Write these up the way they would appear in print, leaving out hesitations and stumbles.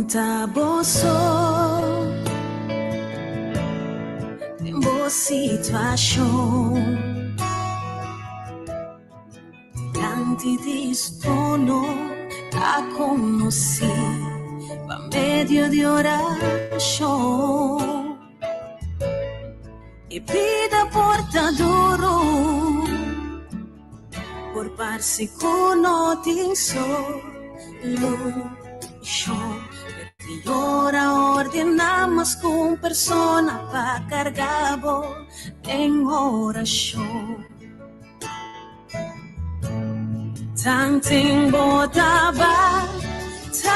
Bon ta bo so den bo situashon. Dilanti di su trono ta konosí pa medio di orashon. E bida por ta duru, por parse ku no tin solushon. Pero Señor a ordená mas ku un persona pa karga bo den orashon. Tanten bo ta bataya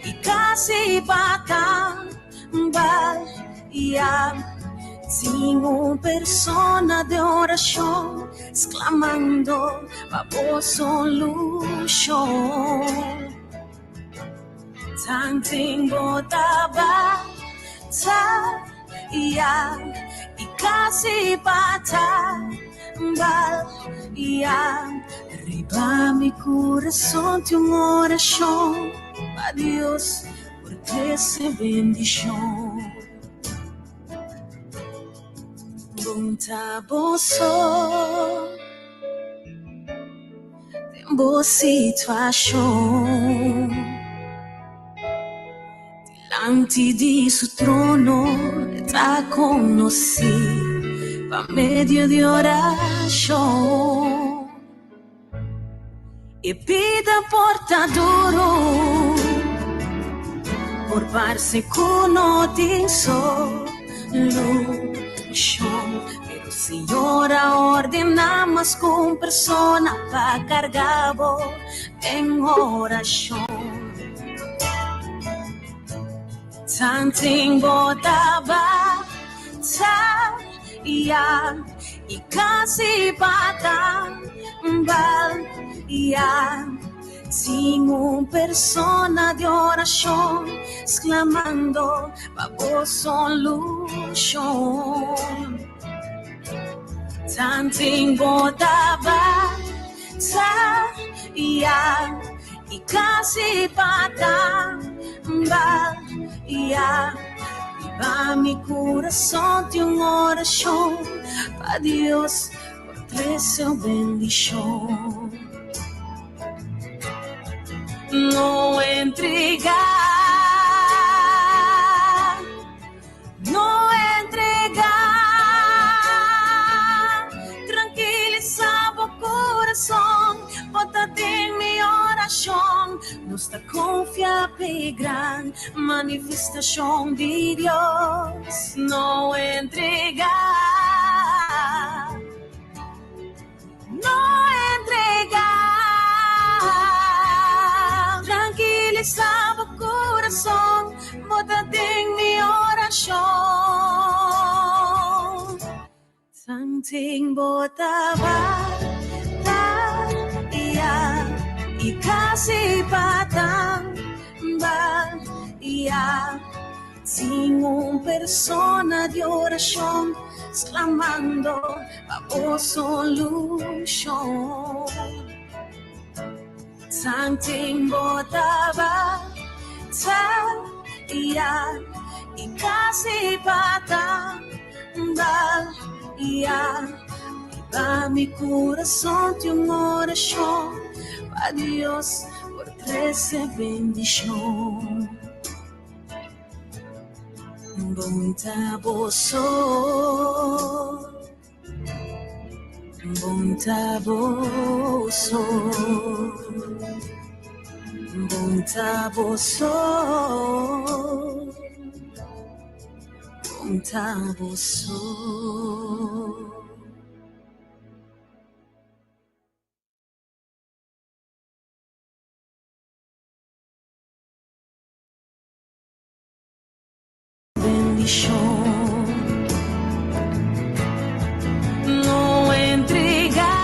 i kasi pa tambaya, tin un persona den orashon sklamando pa bo solushon. Tanten bo ta bataya i kasi pa tambaya, riba mi kurason tin un orashon pa Dios por trese bendishon. Bon ta bo so den bo situashon. Dilanti di su trono e ta konosí pa medio di orashon. E bida por ta duru, por parse ku no tin solushon, pero Señor a ordená mas ku un persona pa karga bo den orashon. Tanten bo ta bataya i kasi pa tambaya, tin un persona di orashon sklamando pa bo solushon. Tanten bo ta bataya i kasi pa tambaya, riba mi kurason tin un orashon pa Dios por trese un bendishon. No entregá, no entregá. Trankilisá bo kurason, bo ta den mi orashon. Nos ta konfia p'e gran manifestashon di Dios. No entregá, no entregá. Trankilisá bo kurason, bo ta den mi orashon. Tanten bo ta bataya i kasi pa tambaya, tin un persona di orashon sklamando pa bo solushon. Tanten bo ta bataya i kasi pa tambaya, riba mi kurason tin un orashon pa Dios por trese bendishon. Bon ta bo so. Bon ta bo so. Bon ta bo so. Bon ta bo so. Bendishon. No entregá.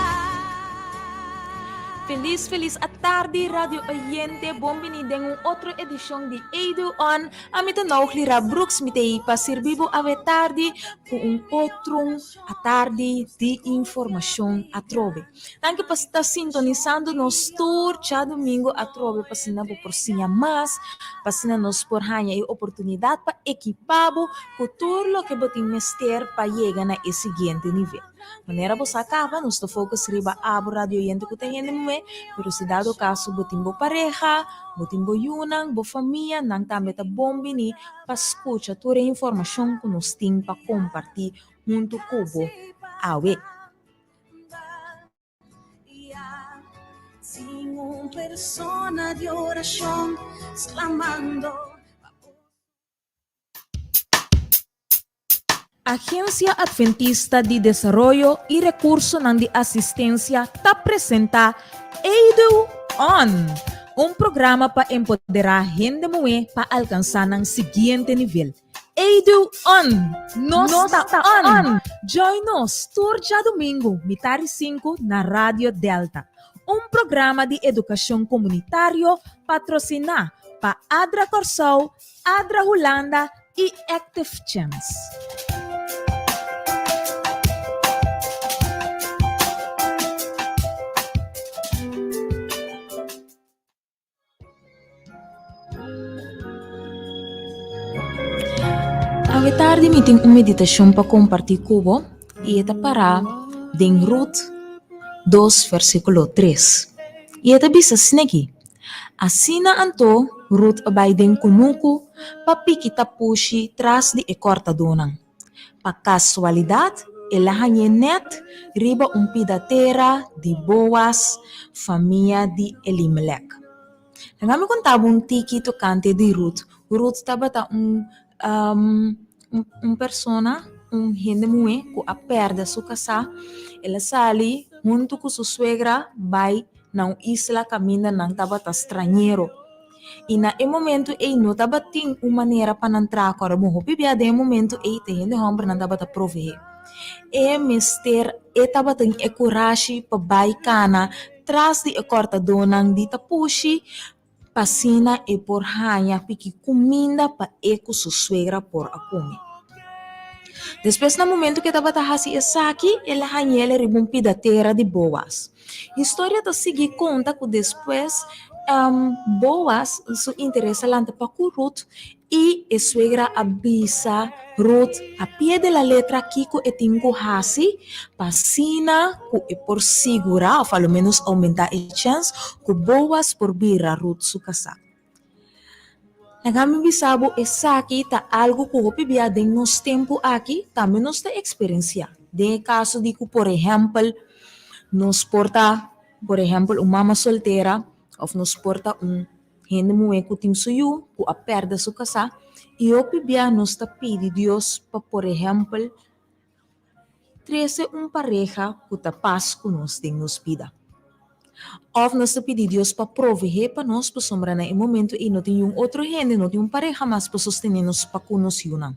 Felis felis atardi radio oyente, bon bini den un otro edishon di Edu On. Ami ta Nouglira Brooks, mi ta ei pa sirbi bo awe tardi ku un otro atardi di informashon atrobe. Danki pa sta sintonisando nos tur djadumingu atrobe pa asina bo por siña mas, pa asina nos por haña e oportunidat pa ekipá bo ku tur loke bo tin mester pa yega na e siguiente nivel. Manera bo sa kaba, nos ta focus riba abo radio oyente ku ta hende muhé, pero si dado kaso bo tin bo pareha, bo tin bo yunan, bo famia, nan tambe ta bon bini pa skucha tur e informashon ku nos tin pa kompartí huntu ku bo awe. Agencia Adventista di Desaroyo y Recursonan di Asistencia ta presenta Edu On, un programa pa empodera hende muhé pa alcansa nan siguiente nivel. Edu On! Nos ta on! Join nos tur djadumingu mitari sinku na Radio Delta, un programa di edukashon komunitario patrosiná pa ADRA Kòrsou, ADRA Hulanda i Active Chance. Awe tardi mi tin un meditashon pa kompartí ku bo i e ta pará den Rut dos versíkulo tres. I e ta bisa asin'akí, Asina anto Rut a bai den kunuku pa piki tapushi tras di e kòrtadónan. Pa kasualidat el a hañ'é nèt riba un pida tera di Boas, famia di Elimelek. Laga mi konta bo un tiki tokante di Rut. Rut tabata un un persona, un hende muhé ku a pèrdè su kasá. El a sali huntu ku su suegra bai na un isla kaminda nan tabata strañero. I na e momento ei no tabatin un manera pa nan traha kòrda bon. Hopi bia den e momento ei ta hende hòmbernan tabata proveé. E mester e tabatin e kurashi pa bai kana tras di e kòrtadónan di tapushi pa asina e por haña piki kuminda pa e ku su suegra por a kome. Despues na momento ku e tabata hasi esaki el a hañ'el riba un pida tera di Boaz. Historia ta sigui konta ku despues Boaz su interes a lanta pa ku Rut i e suegra a bisa Rut a pie de la letra kiko e tin ku hasi pa asina ku e por sigurá òf a lo ménos oumentá e chèns ku Boaz por bira Rut su kasá. Laga mi bisa bo esaki ta algu ku hopi bia den nos tempu aki tambe nos ta eksperensiá. Den e kaso di ku por ehèmpel nos por ta por ehèmpel un mama soltera òf nos por ta un hende muhé ku tin su yu ku a pèrdè su kasá i hopi bia nos ta pidi Dios pa por ehèmpel Trese un pareha ku ta pas ku nos den nos bida. Òf nos ta pidi Dios pa proveé pa nos pasobra na e momentu ei no tin niun otro hende, no tin un pareha mas pa sostené nos pa ku nos yunan.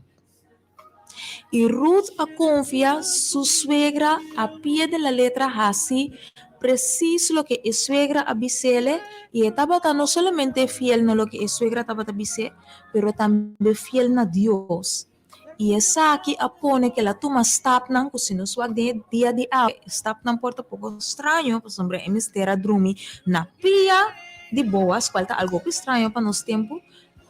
I Ruth a konfia su suegra a pie de la letra hasi presis loke e suegra a bis'ele i e tabata no solamente fiel na loke e suegra tabata bis'é, pero tambe fiel na Dios. I esaki a pone ku el a tuma stapnan ku si nos wak den e dia di awe, e stapnan por ta poko straño pasobra e mester a drumi na pia di Boaz, kual ta algu hopi straño pa nos tempu,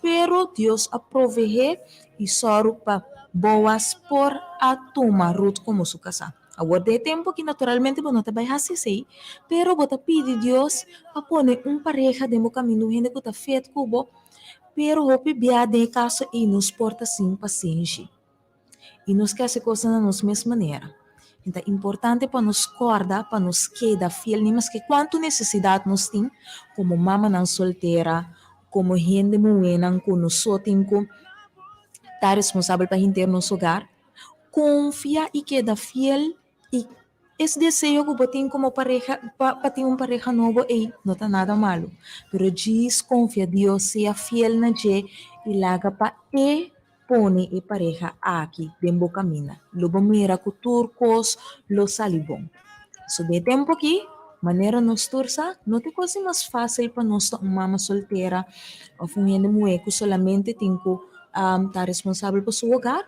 pero Dios a proveé i sòru pa Boaz por a tuma Rut komo su kasá. Awor den e tempu aki naturalmente bo no ta bai hasi esei, pero bo ta pidi Dios pa pone un pareha den bo kaminda, un hende ku ta fet ku bo. Pero hopi bia den e kaso ei nos por ta sin pasenshi i nos ke hasi kosnan na nos mes manera. I ta importante pa nos kòrda pa nos keda fiel ni maske kuantu nesesidat nos tin komo mamanan soltera, komo hende muhénan ku nos so tin ku ta responsabel pa henter nos hogar. Konfia i keda fiel I es deseo ku bo tin komo pareha pa pa tin un pareha nobo ei no ta nada malu. Pero djis konfia Dios, sea fiel na dje i laga pa e pone e pareha aki den bo kaminda. Lo bo mira ku tur kos lo sali bon. So den e tempu aki Manera nos tur sa, no ta e kos di mas fásil pa nos ta un mama soltera òf un hende muhé ku solamente tin ku ta responsabel pa su hogar.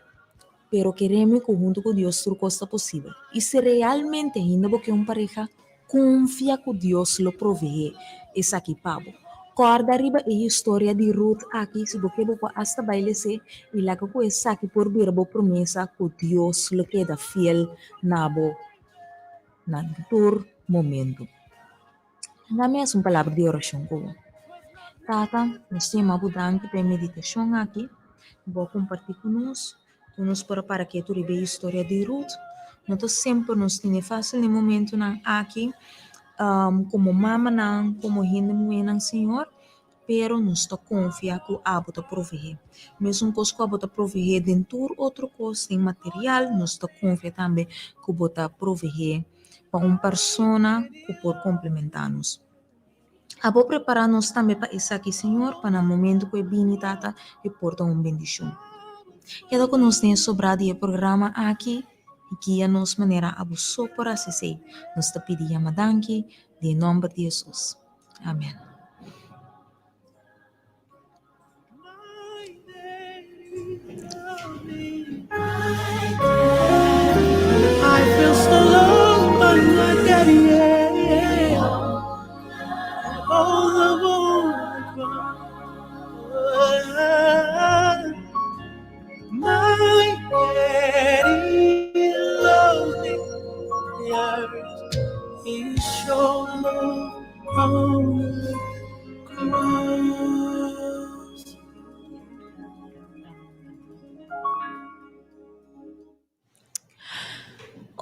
Pero keremi ku huntu ku Dios tur kos ta posibel. I si realmente ainda bo ke un pareha, konfia ku Dios lo proveé esaki pa bo. Kòrda riba e historia di Ruth aki, si bo ke bo por asta bai les'é i laga ku esaki por bira bo promesa ku Dios lo keda fiel na bo na tur momento. Na mi hasi un palabra di orashon ku bo. Tata, nos ta yama bo danki pa e meditashon aki ku bo a kompartí ku nos, ku nos por a para ketu riba e historia di Ruth. No ta semper nos tene fásil na e momentunan aki komo mamanan, komo hende muhénan, Señor, pero nos ta konfia ku abo ta proveé. Mesun kos ku abo ta proveé den tur otro kos, den material, nos ta konfia tambe ku bo ta proveé pa un persona ku por komplementá nos. Abo prepará nos tambe pa esaki, Señor, pa na momento ku e bini, Tata, e por ta un bendishon. Keda ku nos den e sobrá di e programa aki i guia nos manera abo so por hasi esei. Nos ta pidi yama danki den e nòmber di Hesus. Amen.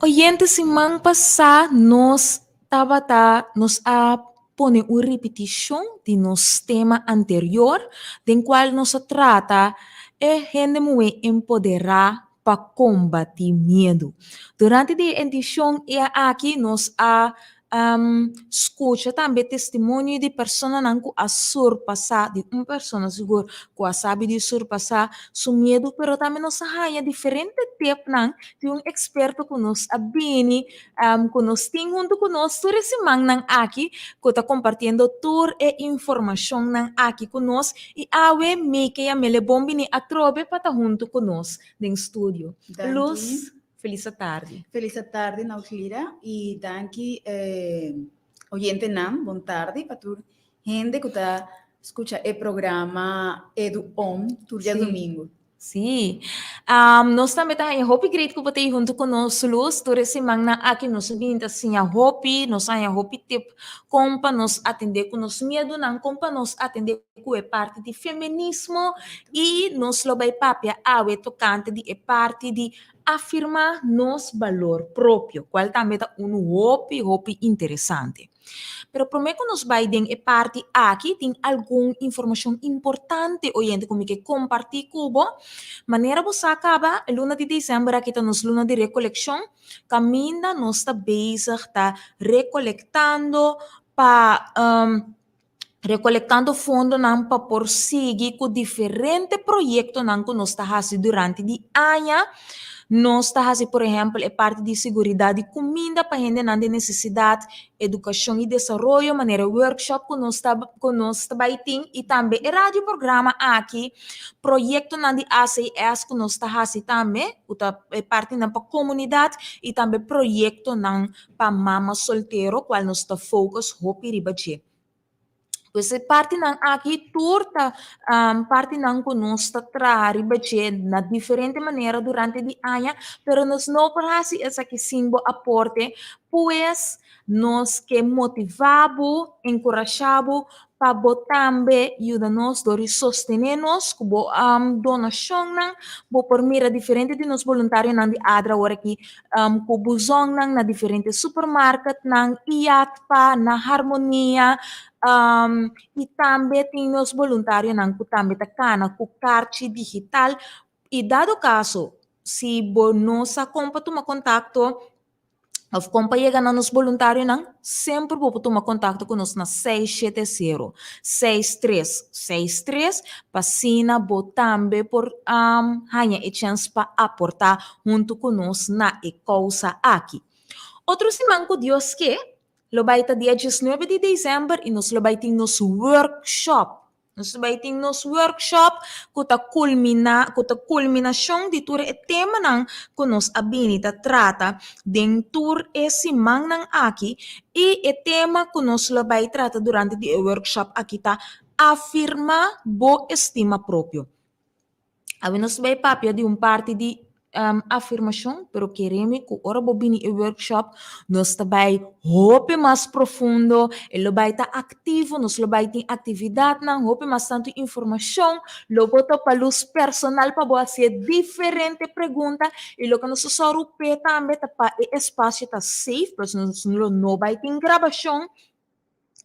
Oyente siman pasá nos tabata nos a pone un ripitishon di nos tema anterior den kual nos a trata e hende muhé empoderá pa kombatí miedu. Durante di e edishon aki nos a Skucha tambe testimonio di personanan ku a surpasá, di un persona sigur ku a sabi di surpasá su miedu, pero tambe nos a haña diferente tepnan di un eksperto ku nos a bini, ku nos tin huntu ku nos tur e simannan aki, ku ta kompartiendo tur e informashonnan aki ku nos. I awe mi ke yam'el e bon bini atrobe pa ta huntu ku nos den studio. Luz. Felis atardi. Felis atardi Nauclira y danki oyentenan, bon tardi pa tur hende cu ta scucha e programa Edu Om tur diadomingo. Sí. Nos tambe ta haña hopi great cu bo ta ei hunto cu nos Luz. Tur e simannan aki nos a bini ta siña hopi, nos a haña hopi tip con pa nos atende cu nos miedunan, con pa nos atende cu e parti di feminismo y nos lo bay papia awe tocante di e parti di afirmá nos balor propio, kual tambe ta unu hopi, hopi interesante. Pero promé ku nos bai den e parti aki, tin algun informashon importante, oyente, ku mi ke kompartí ku bo. Manera bo sa kaba, e luna di desèmber aki ta nos luna di rekolekshon, kaminda nos ta bezig ta rekolektando pa Recolectando fondonan pa por sigui cu diferente proyectonan cu nos ta haci durante di aña. Nos ta haci por ehempel e parti di seguridad di cuminda pa hendenan den necesidad, educacion y desaroyo manera workshop cu nos ta cu nos ta bay tin y tambe e radio programa aki, proyectonan di ACS cu nos ta haci tambe cu ta e partinan pa comunidad y tambe proyectonan pa mama soltero cual nos ta focus hopi riba dje. Pues e partinan aki tur ta partinan cu nos ta traha riba dje na diferente manera durante di aña, pero nos no por haci esaki sin bo aporte, pues nos ke motiva bo, encurasha bo pa bo tambe yuda nos dor di sostene nos ku bo donacionnan. Bo por mira diferente di nos boluntarionan di ADRA awor aki ku buzonnan na diferente supermarketnan, IATPA, na Harmonia, i tambe tin nos boluntarionan ku tambe ta kana ku karchi digital. I dado kaso si bo no sa kon pa tuma kontakto, Of kon pa yega na nos boluntarionan? Semper bo por tuma kontakto ku nos na 670 6363 pa asina bo tambe por haña e chèns pa aportá huntu ku nos na e kousa aki. Otro siman ku Dios ke, lo bai ta dia 19 di desèmber i nos lo bai tin nos workshop. Nos lo bai tin nos workshop ku ta kulminá, ku ta kulminashon di tur e temanan ku nos a bini ta trata den tur e simannan aki i e tema ku nos lo bai trata durante di e workshop aki ta Afirmá bo estima propio. Awe nos bai papia di un parti di afirmashon, pero keremi ku ora bo bini e workshop nos ta bai hopi mas profundo, e lo bai ta aktivo, nos lo bai tin aktividatnan, hopi mas tantu informashon, lo bo topa lus personal pa bo hasié diferente pregunta i loke nos ta sòru p'e tambe ta pa e espasio ta safe, pues nos lo no bai tin grabashon.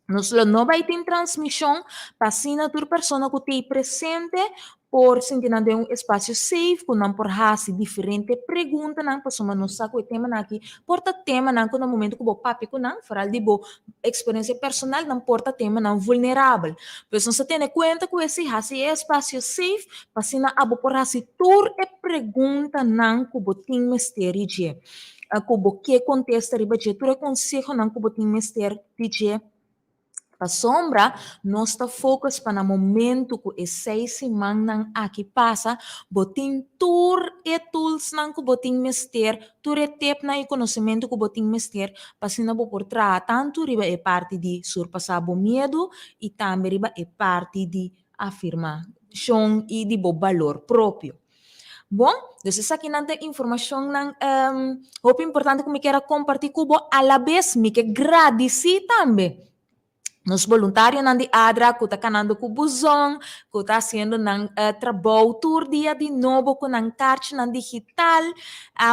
Nos lo no bai tin transmishon pa asina tur persona ku t'ei presente por sinti nan den un espasio safe ku nan por hasi diferente preguntanan pasobra nos sa ku e temanan aki por ta temanan ku na momento ku bo papia ku nan, foral di bo eksperensia personal, nan por ta temanan vulnerabel. Pues nos ta tene kuenta ku esei, hasi e espasio safe pa asina abo por hasi tur e preguntanan ku bo tin mester di dje. Ku bo ke kontesta riba dje, tur e konsehonan ku bo tin mester di dje. Pasobra nos ta focus pa na momento ku e seis simannan aki pasa, bo tin tur e toolsnan ku bo tin mester, tur e tipnan i konosementu ku bo tin mester pa asina bo por traha tantu riba e parti di surpasá bo miedu i tambe riba e parti di afirmashon i di bo balor propio. Bon, dus esakinan ta informashonnan hopi importante ku mi kier a kompartí ku bo. Alabes mi ke gradisí tambe nos boluntarionan di ADRA ku ta kanando ku buzon, ku ta hasiendo nan trabou tur dia di nobo ku nan karchinan digital.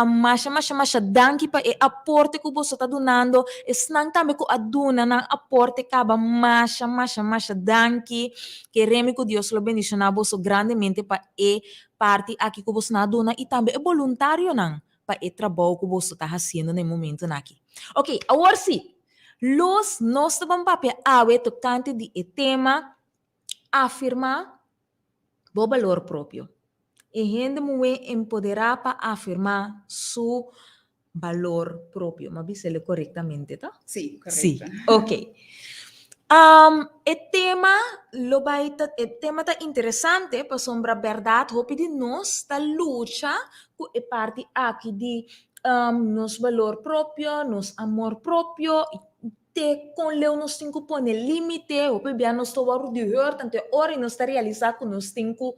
Masha masha masha danki pa e aporte ku boso ta dunando. Esnan tambe ku a duna nan aporte kaba masha masha masha danki. Keremi ku Dios lo bendishoná boso grandemente pa e parti aki ku boso na duna i tambe e boluntarionan pa e trabou ku boso ta hasiendo na e momentunan aki. Oke, awor sí, Luz, nos ta ban papia awe tokante di e tema Afirmá bo balor propio. E hende muhé empoderá pa afirmá su balor propio. M'a bis'el korektamente, ta? Sí, korekto. Sí, ok. E tema lo bai ta, e tema ta interesante pasobra bèrdat hopi di nos ta lucha ku e parti aki di nos balor propio, nos amor propio, te kon leu nos tin ku pone límite, hopi bia nos ta wòrdu di hùrt, anto e ora ei nos ta realisá ku nos tin ku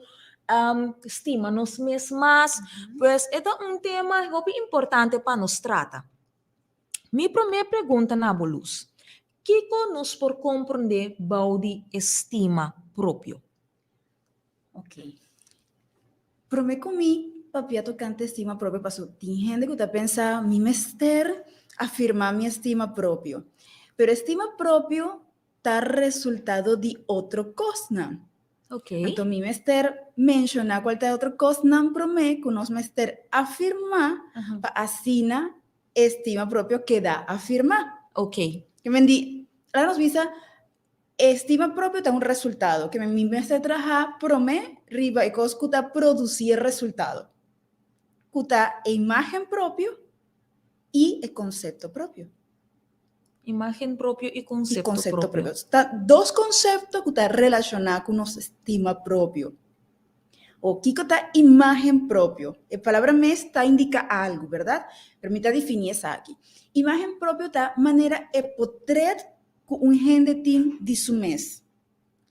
stima nos mes mas. Pues e ta un tema hopi importante pa nos trata. Mi promé pregunta na bo Luz, kiko nos por komprondé bou di estima propio? Ok. Promé ku mi papia tokante estima propio paso tin hende ku ta pensa mi mester afirmá mi estima propio. Pero estima propio ta resultado di otro kosnan. Ok. Anto mi mester menshoná kual ta e otro kosnan promé ku nos mester afirmá pa asina estima propio keda afirmá. Ok. Ke men di, laga nos bisa Estima propio ta un resultado ke mi mester traha promé riba e kos ku ta produsí e resultado, ku ta e imágen propio i e konsepto propio. Imágen propio i I konsepto konsepto propio. propio. Ta dos konsepto ku ta relashoná ku nos estima propio. O kiko ta imágen propio? E palabra mes ta indiká algu, bèrdat? Pero mi ta definí esaki. Imágen propio ta manera e potret ku un hende tin di su mes.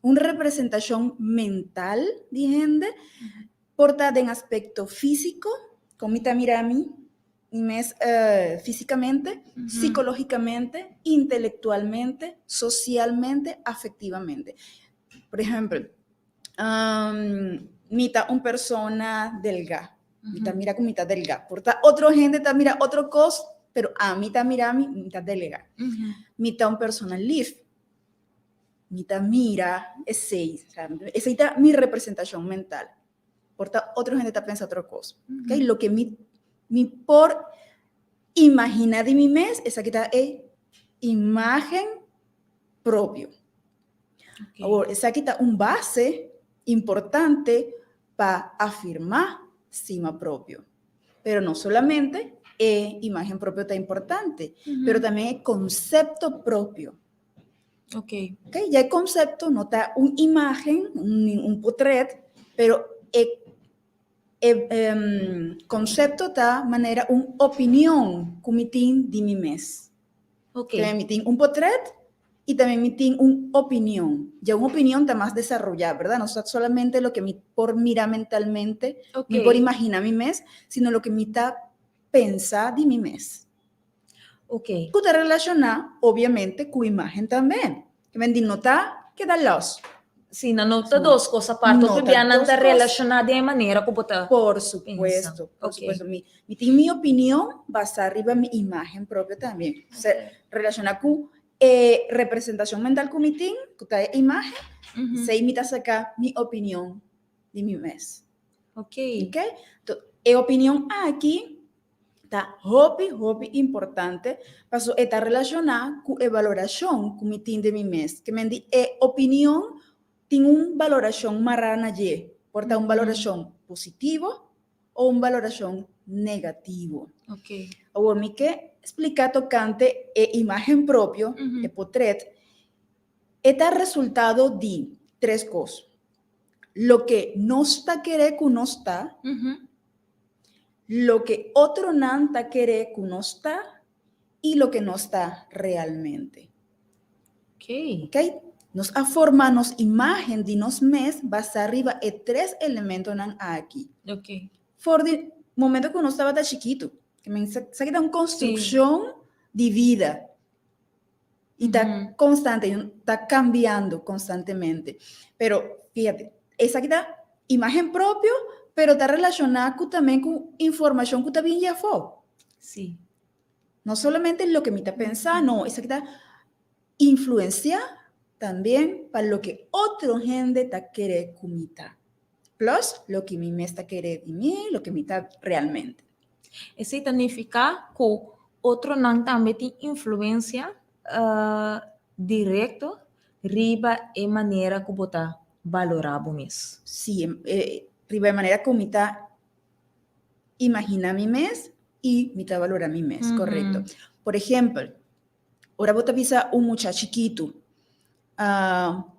Un representashon mental di hende por ta den aspekto físiko, kon mi ta mira mi mi mes físikamente, sikológikamente, intelektualmente, sosialmente, afektivamente. Por ehèmpel, mi ta un persona delgá, mi ta mira ku mi ta delgá. Por ta otro hende ta mira otro kos, pero ami ta mira mi, mi ta delgá. Mi ta un persona lif, mi ta mira esei, esei ta mi representashon mental. Por ta otro hende ta pensa otro kos. Okay? Loke mi, mi por imaginá di mi mes, esaki ta e imágen propio. Awor, esaki ta un base importante pa afirmá stima propio. Pero no solamente e imagen propio ta importante, pero también e concepto propio. Ok, ya e concepto no ta un imagen, un potret, pero e e concepto ta manera un opinion ku mi tin di mi mes. También mi tin un potret y también mi tin un opinion. Ya un opinion ta mas desaroyá, ¿verdad? No ta solamente loke mi por mira mentalmente, mi por imagina mi mes, sino loke mi ta pensa di mi mes. Ku ta relashoná, obviamente, ku imágen tambe. Ke men di no ta keda lòs. Sí, nan no ta dos kos apart. No Hopi ta bia nan dos ta kos. relashoná den e manera ku bo ta Por pensa. supuesto, por supuesto. Mi tin mi opinion basá riba mi imágen propio tambe. Se relashoná ku e representashon mental ku mi tin, ku ta e imágen, esei mi ta saka mi opinion di mi mes. Ok? Enton, e opinion aki ta hopi, hopi importante, paso e ta relashoná ku e balorashon ku mi tin den mi mes. Ke men di e opinion tin un balorashon mará na dje. Por ta un balorashon positivo o un balorashon negativo. Awor mi ke splika tokante e imágen propio, e potret. E ta resultado di tres kos. Loke nos ta kere ku nos ta, loke otronan ta kere ku nos ta i loke nos ta realmente. Ok? Nos a forma nos imágen di nos mes basá riba e tres elementonan aki. For di momento ku nos tabata chikitu. Ke men sa sa ta un konstrukshon di vida. I ta konstante, ta kambiando konstantemente. Pero fíjate, esaki ta imágen propio, pero ta relashoná ku también ku informashon ku ta bin di afó. No solamente loke mi ta pensa, no, esaki ta influensiá también pa loke otro hende ta kere ku mi ta. Plus loke mi mes ta kere di mi, loke mi ta realmente. Esei ta nifiká ku otronan tambe tin influensia direkto riba e manera ku bo ta balorá bo mes. Sí, riba e manera ku mi ta imaginá mi mes i mi ta balorá mi mes, korekto. Por ehèmpel, ora bo ta bisa un mucha chikitu,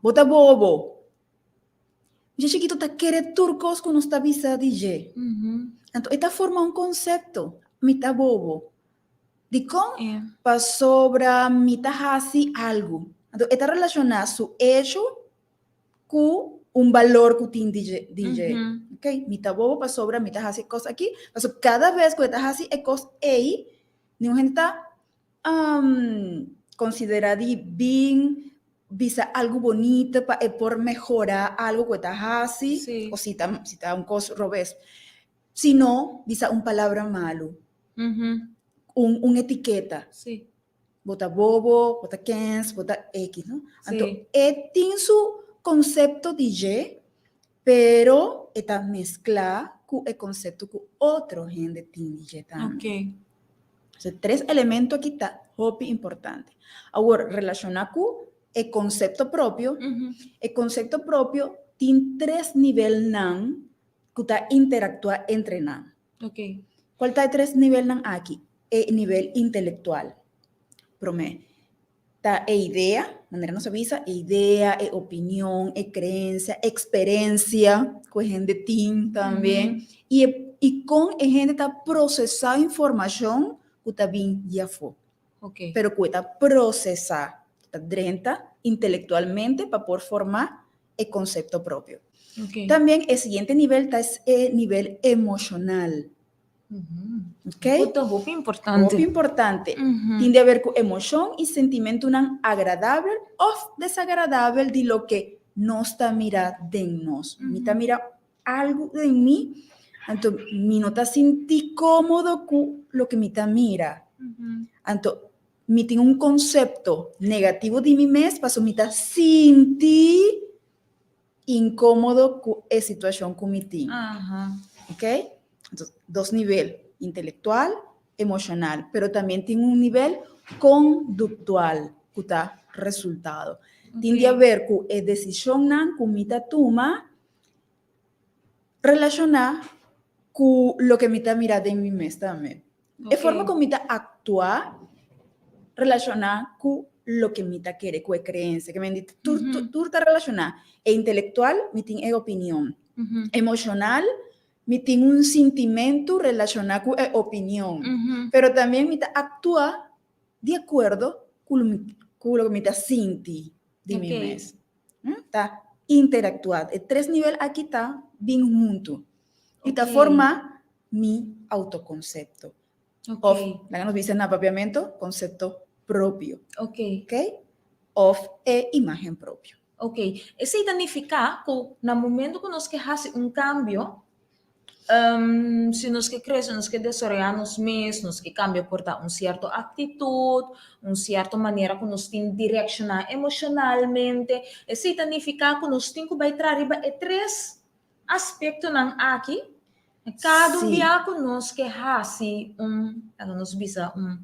bo ta bobo. Mucha chikitu ta kere tur kos ku nos ta bisa di dje. Anto e ta forma un konsepto, mi ta bobo. Dikon? Pasobra mi ta hasi algu. Anto e ta relashoná su echo ku un balor ku tin di dje. Di dje. Ok, mi ta bobo pasobra mi ta hasi e kos aki. Pasobra kada bes ku e ta hasi e kos ei, niun hende ta konsiderá di bin bisa algu bonito pa e por mehorá algu ku e ta hasi, o si ta si ta un kos robes. Si no, bisa un palabra malu, un un etiketa. Bo ta bobo, bo ta kens, bo ta ekis, no? Anto e tin su konsepto di dje, pero e ta mesklá ku e konsepto ku otro hende tin di dje tambe. Entonces, tres elemento aki ta hopi importante. Awor, relashoná ku e konsepto propio, e konsepto propio tin tres nivelnan ku ta interaktuá entre nan. Kual ta e tres nivelnan aki? E nivel intelektual, promé, ta e idea, manera nos a bisa, e idea, e opinion, e creencia, experencia cu e hende tin tambe, y e y con e hende ta procesa informacion cu ta bin di afo. Pero cu e ta procesa, ta drenta intelectualmente pa por forma e concepto propio. También e siguiente nivel ta e nivel emocional. Ok? Punto hopi importante. Hopi importante. Tin di haber ku emoshon i sentimentunan agradabel òf desagradabel di loke nos ta mira den nos. Mi ta mira algu den mi, anto mi no ta sinti kómodo ku loke mi ta mira. Anto mi tin un konsepto negativo di mi mes pasobra mi ta sinti inkómodo ku e situashon ku mi tin. Ok? Entonces, dos nivel, intelectual, emocional, pero también tin un nivel conductual ku ta resultado. Tin di haber ku e desishonnan ku mi ta tuma relashoná. ku loke mi ta mira den mi mes tambe. E forma ku mi ta aktua relashoná ku loke mi ta kere, ku e kreensia. Ke men di tur tur ta relashoná. E intelektual mi tin e opinion. Emoshonal mi tin un sintimentu relashoná ku e opinion. Pero también mi ta aktua di akuerdo ku ku loke mi ta sinti di mi mes. Ta interaktuá. E tres nivel aki ta bin huntu i ta forma mi autokonsepto. Òf, laga nos bisa na papiamentu, konsepto propio. Ok? Òf e imágen propio. Ok. Esei ta nifiká ku na momento ku nos ke hasi un kambio, si nos ke krese, nos ke desaroyá nos mes, nos ke kambia por ta un sierto aktitut, un sierto manera ku nos tin di reakshoná emoshonalmente, esei ta nifiká ku nos tin ku bai traha riba e tres aspektonan aki. Kada un bia ku nos ke hasi un, laga nos bisa un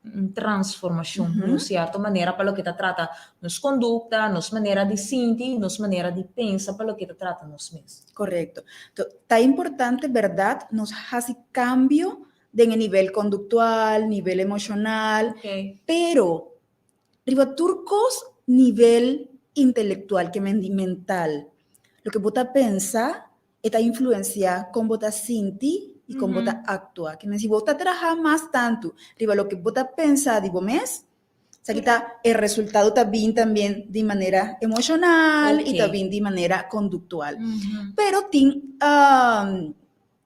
un transformashon di un sierto manera pa loke ta trata nos kondukta, nos manera di sinti, nos manera di pensa pa loke ta trata nos mes. Korekto. Ta importante bèrdat nos hasi kambio den e nivel konduktual, nivel emoshonal, pero riba tur kos nivel intelektual, ke men di mental. Loke bo ta pensa E ta influenciá kon bo ta sinti i kon bo ta aktua. Ke men si bo ta traha mas tantu riba loke bo ta pensa di bo mes, esaki ta e resultado ta bin tambien di manera emoshonal i ta bin di manera konduktual. Pero tin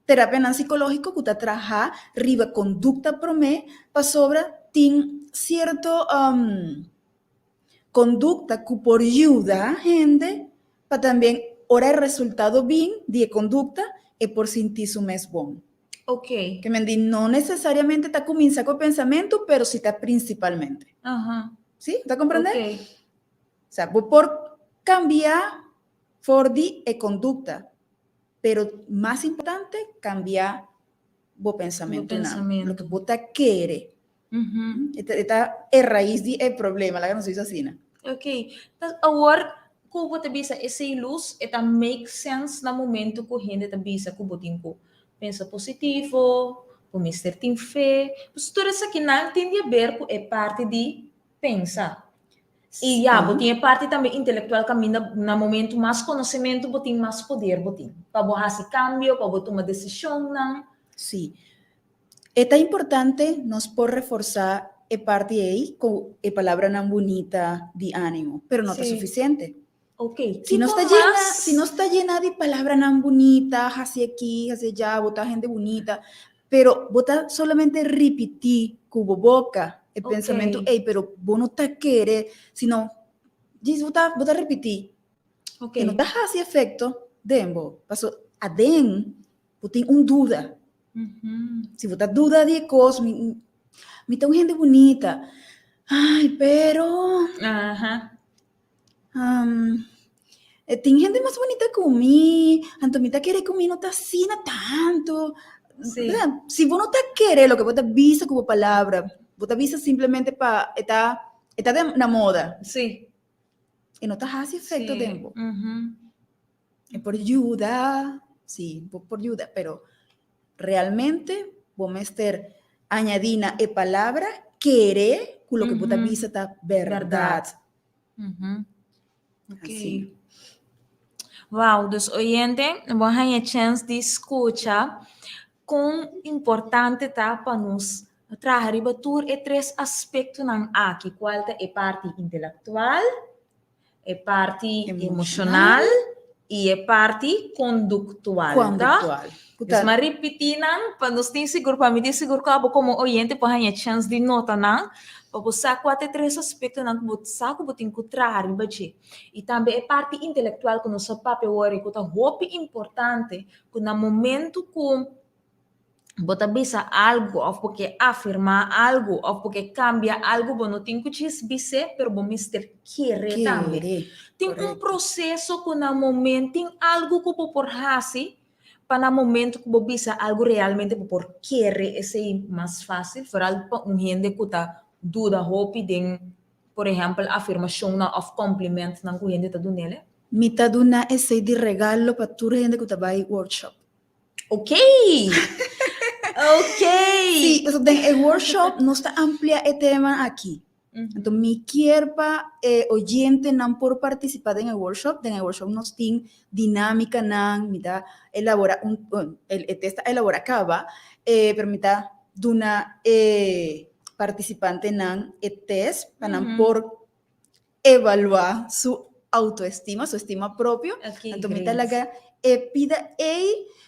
terapianan sikológiko ku ta traha riba kondukta promé pasobra tin sierto Kondukta ku por yuda hende pa tambien ora e resultado bin di e kondukta e por sinti su mes bon. Ok. Ke men di no nesesariamente ta kuminsá ku e pensamentu pero si ta prinsipalmente. Aha. Si? Ta komprendé? Ok. Osea, bo por kambia for di e kondukta pero mas importante kambia bo pensamentunan, loke bo ta kere. E ta e rais di e problema, laga nos bisa asina. Ok. Ta awor ku bo ta bisa esei lus, e ta make sense na momento ku hende ta bisa ku bo tin ku pensa positivo, bo mester tin fe. Pues tur esakinan tin di haber ku e parti di pensa. I ya, bo tin e parti tambe intelektual kaminda na momento mas konosementu bo tin, mas poder bo tin pa bo hasi kambio, pa bo tuma desishonnan. Sí. E ta importante nos por reforsá e parti ei ku e palabranan bunita di ánimo, pero no ta sufisiente. Ok, Si nos kiko ta llena, mas? si nos ta llena di palabranan bunita, hasi aki, hasi allá, bo ta hende bunita, pero bo ta solamente ripití ku bo boka e pensamentu ei, pero bo no ta kere, sino djis bo ta bo ta ripití. Ok. E no ta hasi efekto den bo, paso aden bo tin un duda. Si bo ta duda di e kos, mi, mi ta un hende bunita. Ai, pero e tin hende mas bunita ku mi, anto mi ta kere ku mi no ta asina tantu. Si bo no ta kere loke bo ta bisa ku bo palabra, bo ta bisa simplemente pa e ta e ta na moda. E no ta hasi efekto den bo. E por yuda, sí, bo por yuda, pero realmente bo mester añadí na e palabra kere ku loke bo ta bisa ta bèrdat. Ok. Así. Wow, dus oyente, bo a haña chèns di skucha kon importante ta pa nos traha riba tur e tres aspektonan aki, kual ta e parti intelektual, E parti emoshonal i e parti konduktual, ta? Konduktual. Ku Dus ta. m'a ripití nan pa nos tin sigur, pa mi tin sigur ku abo komo oyente por haña chèns di nota nan, pa bo sa kua ta e tres aspektonan ku bo sa ku bo tin ku traha riba dje. I tambe e parti intelektual ku nos a papia awor ku ta hopi importante ku na momentu ku Bo ta bisa algu òf bo ke afirmá algu òf bo ke kambia algu, bo no tin ku djis bis'é, pero bo mester kere tambe. Kere, Tin un korekto. proseso ku na momen tin algu ku bo por hasi pa na momento ku bo bisa algu realmente bo por kere esei mas fásil, foral pa un hende ku ta duda hopi den, por ehèmpel, afirmashonnan òf kòmplimentnan ku hende ta dun'el. Mi ta duna esei di regalo pa tur hende ku ta bai workshop. Ok! Ok! Sí, so den e workshop nos ta amplia e tema aki. Anto mi kier pa e oyentenan por partisipá den e workshop. Den e workshop nos tin dinámikanan, mi ta elaborá un, e test ta elaborá kaba, pero mi ta duna e partisipantenan e test pa nan por evaluá su autoestima, su estima propio. Anto mi ta laga e pida ei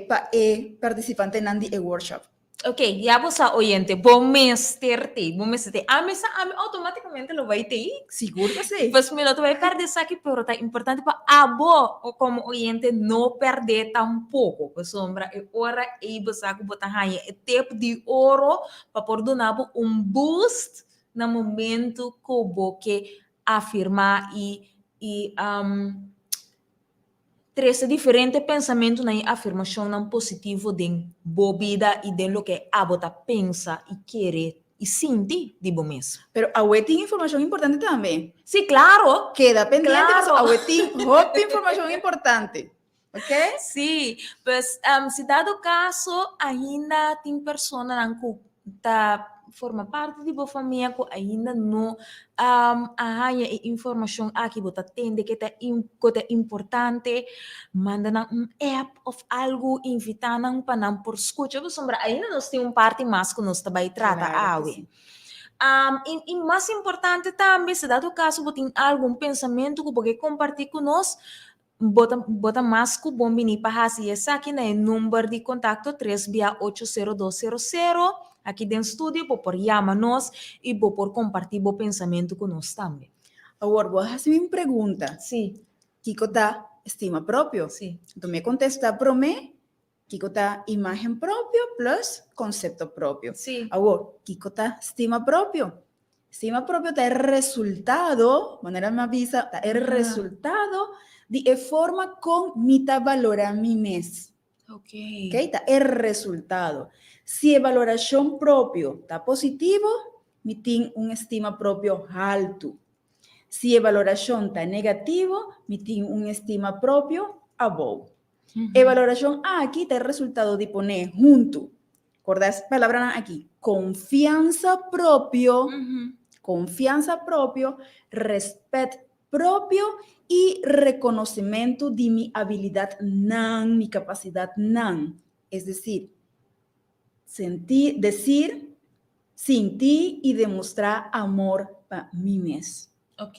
pa e partisipantenan di e workshop. Ok, ya bo sa oyente, bo mester tei, bo mester tei. Ami sa, ami automáticamente lo bai tei. Sigur ku si. Pues mi no ta bai pèrdè esaki, pero ta importante pa abo komo oyente no pèrdè tampoko. Pasobra e ora ei bo sa ku bo ta haña e tip di oro pa por duna bo un boost na momento ku bo ke afirmá i i Trese diferente pensamentunan i afirmashonnan positivo den bo bida i den loke abo ta pensa i kere i sinti di bo mes. Pero awe tin informashon importante tambe. Sí, klaro! Keda pendiente pasobra awe tin hopi informashon importante. Ok? Sí, pues si dado kaso ainda tin personanan ku ta forma parti di bo famia ku ainda no a haña e informashon aki, bo ta tende ke ta ku ta importante, manda nan un app òf algu, invitá nan pa nan por skucha pasobra ainda nos tin un parti mas ku nos ta bai trata awe. I mas importante tambe, si dado kaso bo tin algun pensamentu ku bo ke kompartí ku nos, Bo ta bo ta mas ku bon bini pa hasi esaki na e number di kontakto tres bia ocho sero dos sero sero aki den studio bo por yama nos i bo por kompartí bo pensamentu ku nos tambe. Awor bo a hasi mi un pregunta. Sí. Kiko ta estima propio? Sí. Anto mi a kontestá promé kiko ta imágen propio plus konsepto propio. Sí. Awor, kiko ta stima propio? Stima propio ta e resultado, manera mi a bisa, ta e resultado di e forma kon mi ta balorá mi mes. Ok. Ok, ta e resultado. Si e balorashon propio ta positivo, mi tin un estima propio haltu. Si e balorashon ta negativo, mi tin un estima propio abou. E balorashon aki ta e resultado di pone huntu Corda es palabranan aki, confianza propio, confianza propio, respet propio y reconocimento di mi habilidadnan, mi capacidadnan. Es decir, senti, decir, sinti y demostra amor pa mi mes. Ok.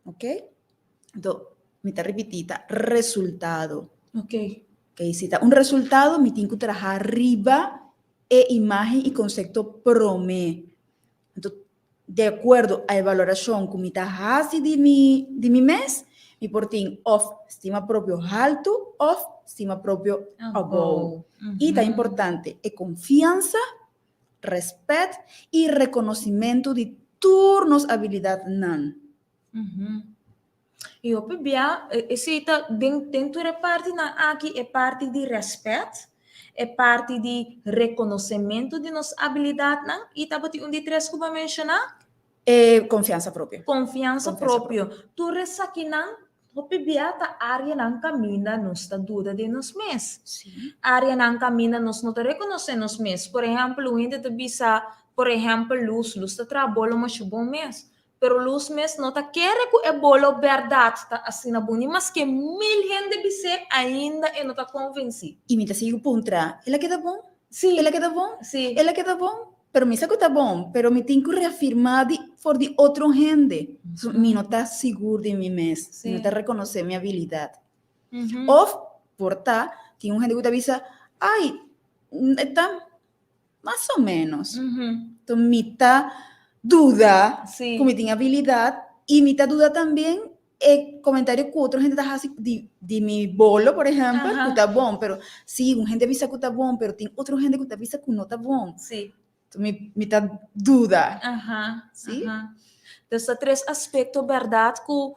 Ok? Anto, mi ta ripití, ta resultado. Ok. Ok, si ta un resultado, mi tin ku traha riba e imágen i konsepto promé. Anto, di akuerdo a e valorashon ku mi ta hasi di mi, di mi mes, mi por tin òf stima propio haltu òf stima propio abou. I ta importante e konfiansa, rèspèt i rekonosimentu di tur nos abilidatnan. I hopi bia esei ta den den tur e partinan aki e parti di rèspèt, e parti di rekonosementu di nos abilidatnan i tabatin un di tres ku bo a menshoná? E konfiansa propio. Konfiansa propio. Tur esakinan hopi bia ta áreanan kaminda nos ta duda den nos mes. Áreanan kaminda nos no ta rekonosé nos mes. Por ehèmpel, un hende ta bisa, por ehèmpel, Luz, Luz ta traha bolo masha bon mes. Pero Luz mes no ta kere ku e bolo bèrdat ta asina bon, ni maske mil hende bis'é, ainda e no ta konvensí. I mi ta sigui puntra, El a keda bon? Sí. El a keda bon? Sí. El a keda bon? Pero mi sa ku ta bon, pero mi tin ku reafirmá di for di otro hende. So, mi no ta sigur di mi mes, mi no ta rekonosé mi abilidat. Òf por ta, tin un hende ku ta bisa, Ai, e ta Mas o menos. Enton mi ta duda ku mi tin abilidat i mi ta duda también e komentario ku otro hende ta hasi di di mi bolo, por ehèmpel, ku ta bon, pero si un hende a bisa ku ta bon, pero tin otro hende ku ta bisa ku no ta bon. Enton mi mi ta duda. Si? Dus ta tres aspekto bèrdat ku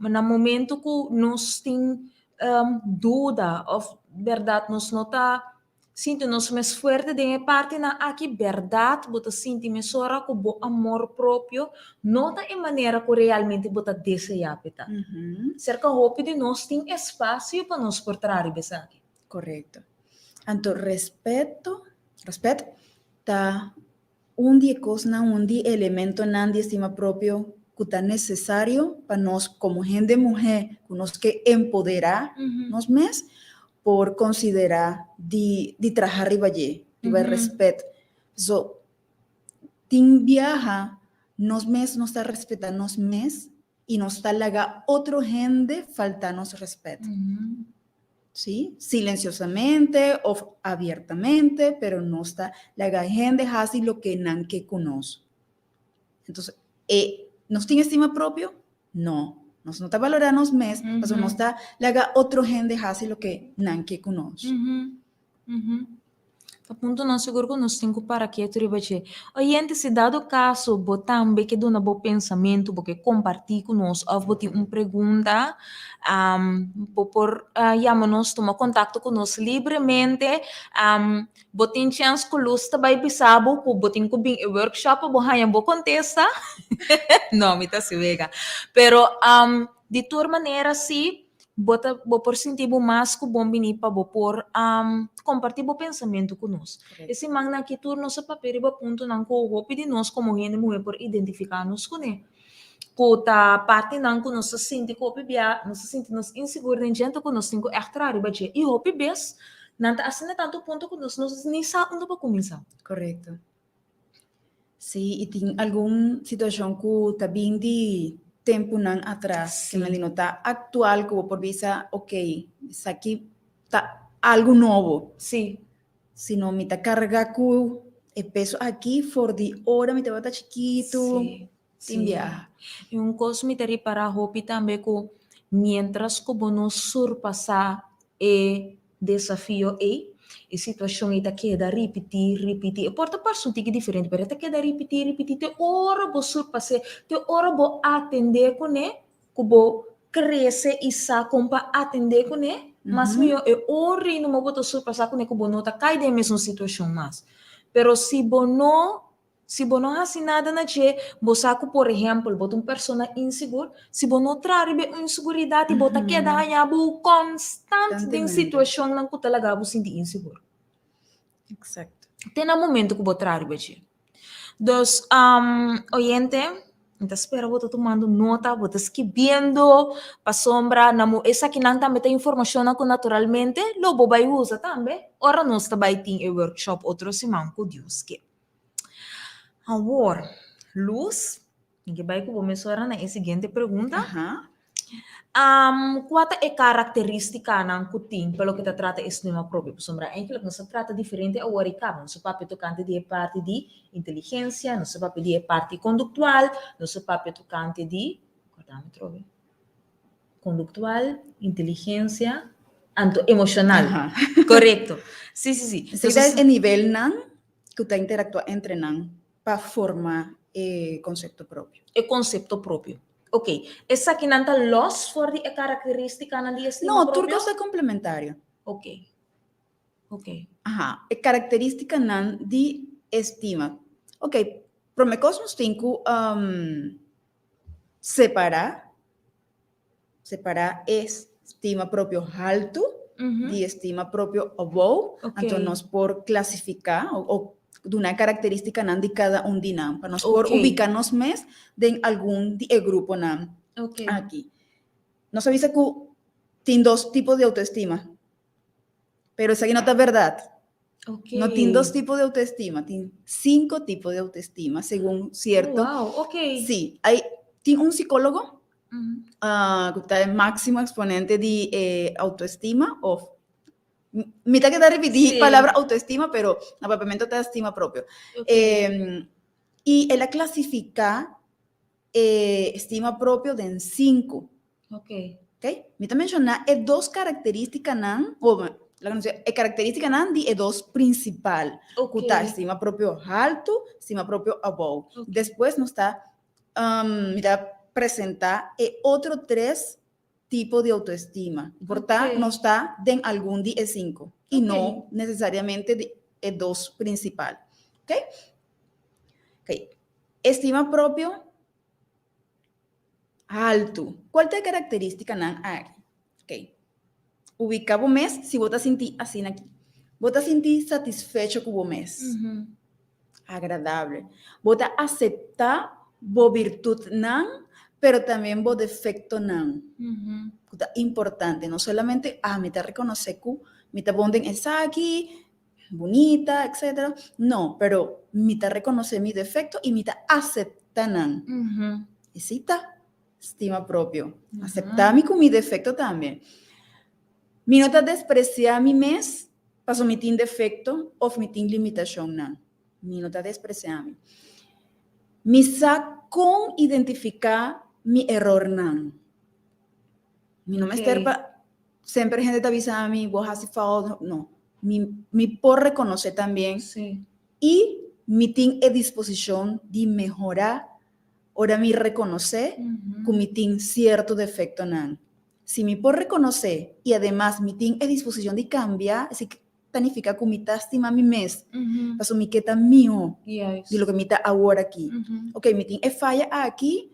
na momento ku nos tin duda òf bèrdat nos no ta Sinti nos mes fuerte den e partinan aki, bèrdat bo ta sinti mesora ku bo amor propio no ta e manera ku realmente bo ta deseá p'e ta. Serka hopi di nos tin espasio pa nos por traha riba esaki. Korekto. Anto respeto, rèspèt, ta un di e kosnan, un di e elementonan di estima propio ku ta nesesario pa nos komo hende muhé ku nos ke empoderá nos mes por konsiderá di di traha riba dje, riba e rèspèt. So, tin biaha nos mes no ta respetá nos mes i nos ta laga otro hende falta nos rèspèt. Sí, silenciosamente of abiertamente, pero nos ta laga hende hasi loke nan ke ku nos. Entonces, e, nos tin estima propio? No. Nos no ta balorá nos mes, pasobra nos ta laga otro hende hasi loke nan ke ku nos. Ta punto nan sigur ku nos tin ku para ketu riba dje. Oyente, si dado kaso bo tambe ke duna bo pensamentu, bo ke kompartí ku nos òf bo tin un pregunta, bo por yama nos, tuma kontakto ku nos libremente. Bo tin chèns ku Luz ta bai bisa bo ku bo tin ku bin e workshop pa bo haña bo kontesta. No, mi ta hasi wega. Pero di tur manera si Bo ta bo por sinti bo mas ku bon bini pa bo por kompartí bo pensamentu ku nos. E simannan aki tur nos a papia riba puntonan ku hopi di nos komo hende muhé por identifiká nos kuné. Ku ta partinan ku nos ta sinti ku hopi bia nos ta sinti nos insigur den djente ku nos tin ku ègt traha riba dje. I hopi bes nan ta asina tantu punto ku nos no ni sa unda pa kuminsá. Korekto. Sí, i tin algun situashon ku ta bin di tempunan atras, ke men di no ta aktual ku bo por bisa, ok, esaki ta algu nobo. Sí. Sino mi ta karga ku e peso aki for di ora mi tabata chikitu, tin biaha. I un kos mi ta ripará hopi tambe ku miéntras ku bo no surpasá e desafio ei, e situashon ei ta keda ripití, ripití. E por ta parse un tiki diferente, pero e ta keda ripití, ripití te ora bo surpas'é, te ora bo atendé kuné, ku bo krese i sa kon pa atendé kuné, mas mihó e ora ei numa bo ta surpasá kuné ku bo no ta kai den e mesun situashon mas. Pero si bo no Si bo no hasi nada na dje, bo sa ku, por ehèmpel, bo ta un persona insigur, si bo no traha riba e inseguridat i bo ta keda haña bo konstant den situashonnan ku ta laga bo sinti insigur. Exacto. Te na momento ku bo traha riba dje. Dus, oyente, mi ta spera bo ta tumando nota, bo ta skibiendo, pasobra na mo esakinan tambe ta informashonnan ku naturalmente lo bo bai usa tambe ora nos ta bai tin e workshop otro siman ku Dios ke. Awor, Luz, mi ke bai ku bo mesora na e siguiente pregunta. Aha. Kua ta e karakterístikanan ku tin pa loke ta trata estima propio? Pasobra eigenlijk nos a trata diferente awor i kaba. Nos a papia tokante di e parti di inteligensia, nos a papia di e parti konduktual, nos a papia tokante di, kòrda mi atrobe. Konduktual, inteligensia, anto emoshonal. Aha. Korekto. Sí, sí, sí. Esei ta e nivelnan ku ta interaktua entre nan pa forma e konsepto propio. E konsepto propio. Ok. Esakinan ta lòs for di e karakterístikanan di estima No, tur propio? kos ta komplementario. Ok. Ok. Aha. E karakterístikanan di estima. Ok, promé kos nos tin ku Separá, separá e stima propio haltu di e stima propio abou, anto nos por klasifiká o duna e karakterístikanan di kada un di nan, pa nos por ubiká nos mes den algun di e gruponan aki. Nos a bisa ku tin dos tipo di outoestima, pero esaki no ta bèrdat. No tin dos tipo di autoestima, tin cinco tipo di autoestima, segun cierto. Oh, wow, ok. Sí, hay, tin un psicólogo cu ta e máximo exponente di eh, autoestima, of mi ta keda repetí palabra autoestima, pero na papiamento ta estima propio. Y el a clasifica eh, estima propio den cinco. Ok. Ok? Mi ta menshoná e dos karakterístikanan, o laga nos e karakterístikanan di e dos prinsipal, ku ta estima propio haltu, estima propio abou. Despues nos ta, mi ta presentá e otro tres tipo di outoestima. Por ta nos ta den algun di e sinku i no nesesariamente di e dos prinsipal. Ok? Ok, estima propio Haltu. Cual ta e caracteristicanan aki? Ok. Ubica bo mes si bo ta sinti asina aki. Bo ta sinti satisfecho cu bo mes. Agradable. Bo ta acepta bo birtudnan, pero también bo defectonan. Cu ta importante. No solamente, ah, mi ta reconoce cu mi ta bon den esaki, bunita, etcetera. No, pero mi ta reconoce mi defecto y mi ta acepta nan. Esey ta stima propio. Acepta mi cu mi defecto tambe. Mi no ta desprecia mi mes paso mi tin defecto of mi tin limitacionnan. Mi no ta desprecia mi. Mi sa con identifica mi erornan. Mi no mester pa semper hende ta bisa mi bo haci fout. No. Mi, mi por reconoce también. Y mi tin e disposicion di mehora ora mi reconoce cu mi tin cierto defectonan. Si mi por reconoce y ademas mi tin e disposicion di cambia, esey ta nifica cu mi ta stima mi mes, pasobra mi ke ta miho di loke mi ta awor aki. Ok, mi tin e faya aki,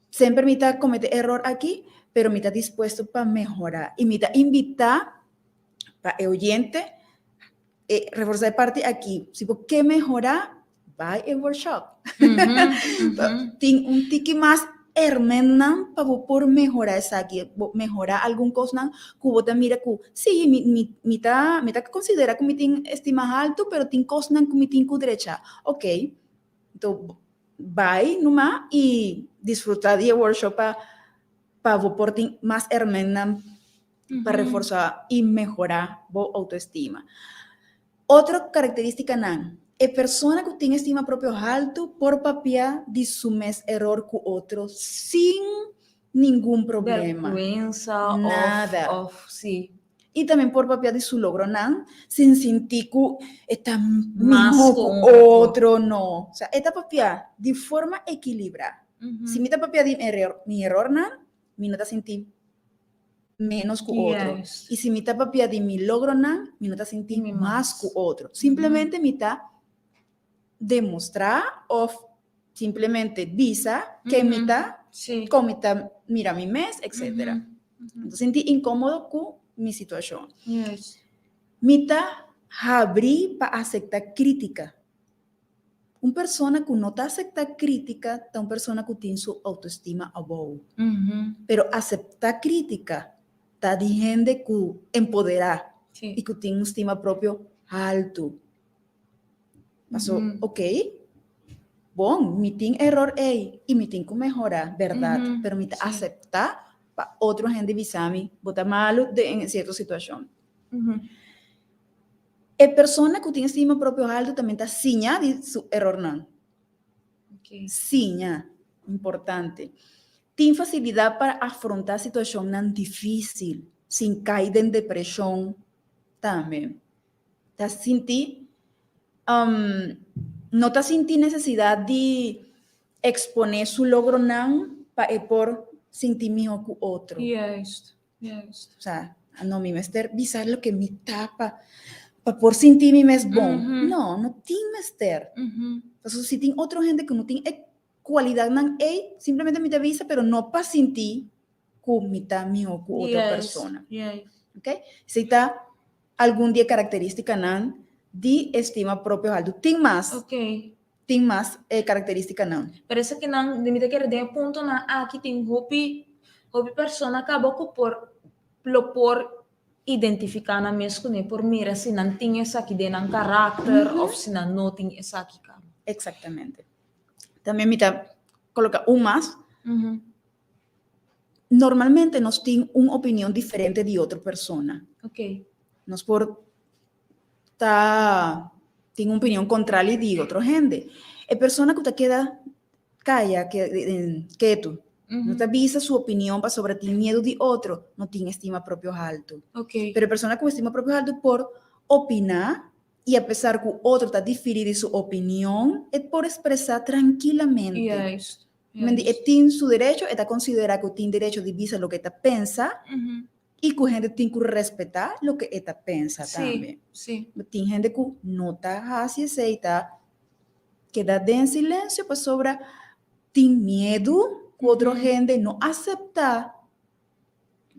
semper mi ta comete eror aki, pero mi ta dispuesto pa mehora. Y mi ta invita pa e oyente e reforsa e parti aki, si bo ke mehora, bai e workshop. Tin un tiki mas hermennan pa bo por mehora esaki, bo mehora algun kosnan ku bo ta mira ku si mi mi mi ta mi ta konsidera ku mi tin estima haltu pero tin kosnan ku mi tin ku drecha. Ok, anto bai numa i disfruta di e workshop pa pa bo por tin mas hermennan pa reforsa i mehora bo autoestima. Otro karakterístikanan, E persona ku tin estima propio haltu por papia di su mes eror ku otro sin ningun problema. Bèrgwensa Nada. òf sí. I tambe por papia di su logronan sin sinti ku e ta Mas mihó ku ku un otro. otro, no. Osea, e ta papia di forma ekilibrá. Si mi ta papia di mi erornan, mi no ta sinti menos ku otro. I si mi ta papia di mi logronan, mi no ta sinti mas ku otro. Simplemente mi ta demostrá òf simplemente bisa ken mi ta, kon mi ta mira mi mes, etcétera. Mi ta sinti inkómodo ku mi situashon. Mi ta habrí pa aseptá krítika. Un persona ku no ta aseptá krítika ta un persona ku tin su outoestima abou. Pero aseptá krítika ta di hende ku empoderá i ku tin un stima propio haltu. Paso, ok, bon, mi tin eror ei i mi tin ku mehorá, bèrdat, pero mi ta aseptá pa otro hende bisa mi bo ta malu den sierto situashon. E persona ku tin estima propio haltu tambe ta siña di su erornan. Siña, importante. Tin fasilidat pa afrontá situashonnan difísil sin kai den depreshon tambe. Ta sinti, no ta sinti nesesidat di eksponé su logronan pa e por sinti mihó ku otro. Juist. O sea, no, mi mester bisa loke mi ta pa, pa por sinti mi mes bon. Mm -hmm. No, no tin mester. Mm -hmm. Pasobra si tin otro hende ku no tin e kualidatnan ei, simplemente mi ta bisa, pero no pa sinti ku mi ta mihó ku otro persona. Juist. Ok? Esei ta algun di e karakterístikanan di estima propio haltu. Tin mas. Ok. Tin mas e karakterístikanan. Pero esakinan, mi ta kere den e puntonan aki tin hopi, hopi persona kaba ku por, lo por identifiká nan mes kuné, por mira si nan tin esaki den nan karakter òf si nan no tin esaki kaba. Eksaktamente. Tambe mi ta koloká un mas. Normalmente nos tin un opinion diferente di otro persona. Ok. Nos por ta tin un opinion contrario di otro hende. E persona cu ta keda calla, ketu, no ta bisa su opinion pasobra tin miedu di otro, no tin estima propio haltu. Pero e persona cu estima propio haltu por opina y a pesar cu otro ta difiri di su opinion, e por expresa trankilamente. Men di e tin su derecho, e ta considera cu tin derecho di bisa loke e ta pensa. I ku hende tin ku respetá loke e ta pensa tambe. Tin hende ku no ta hasi esei, ta keda den silensio pasobra tin miedu ku otro hende no aseptá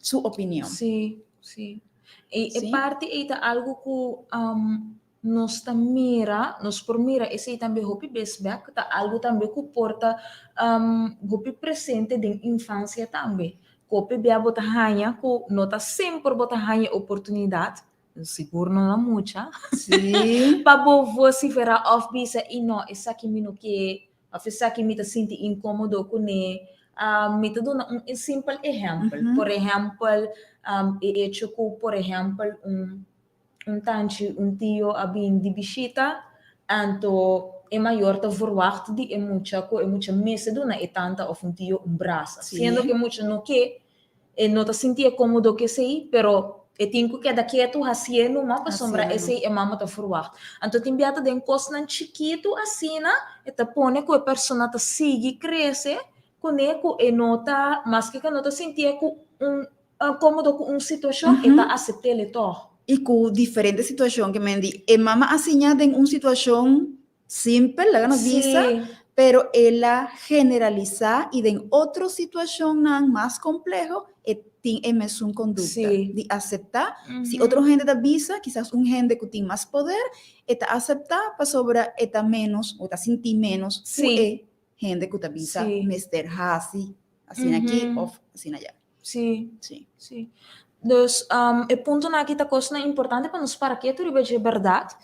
su opinion. Sí, sí. E parti ei ta algu ku nos ta mira, nos por mira esei tambe hopi bes bek, ta algu tambe ku por ta hopi presente den infansia tambe. Ku hopi bia bo ta haña ku no ta semper bo ta haña oportunidat, sigur no na mucha, pa bo vosiferá òf bisa i no esaki mi no ke òf esaki mi ta sinti inkómodo kuné. Mi ta duna un simpel ehèmpel. Por ehèmpel, e echo ku por ehèmpel un un tanchi, un tio a bin di bishita, anto e mayor ta verwacht di e mucha ku e mucha mester duna e tanta òf un tio un brasa. Siendo ku e mucha no ke, e no ta sintié kómodo ku esei, pero e tin ku keda ketu hasié numa pasobra esei e mama ta verwacht. Anto tin bia ta den kosnan chikitu asina e ta pone ku e persona ta sigui krese kuné ku e no ta, maske ku e no ta sintié ku un Kómodo ku un situashon, e ta asept'el tòg. I ku diferente situashon ke men di e mama a siña den un situashon simpel, laga nos bisa, pero el a generalisá i den otro situashonnan mas kompleho e tin e mesun kondukta di aseptá. Si otro hende ta bisa, kisas un hende ku tin mas poder, e ta aseptá pasobra e ta ménos o ta sinti ménos ku e hende ku ta bisa mester hasi asina aki òf asina allá. Sí. Sí. Sí. Dus e puntonan aki ta kosnan importante pa nos para ketu riba dje bèrdat.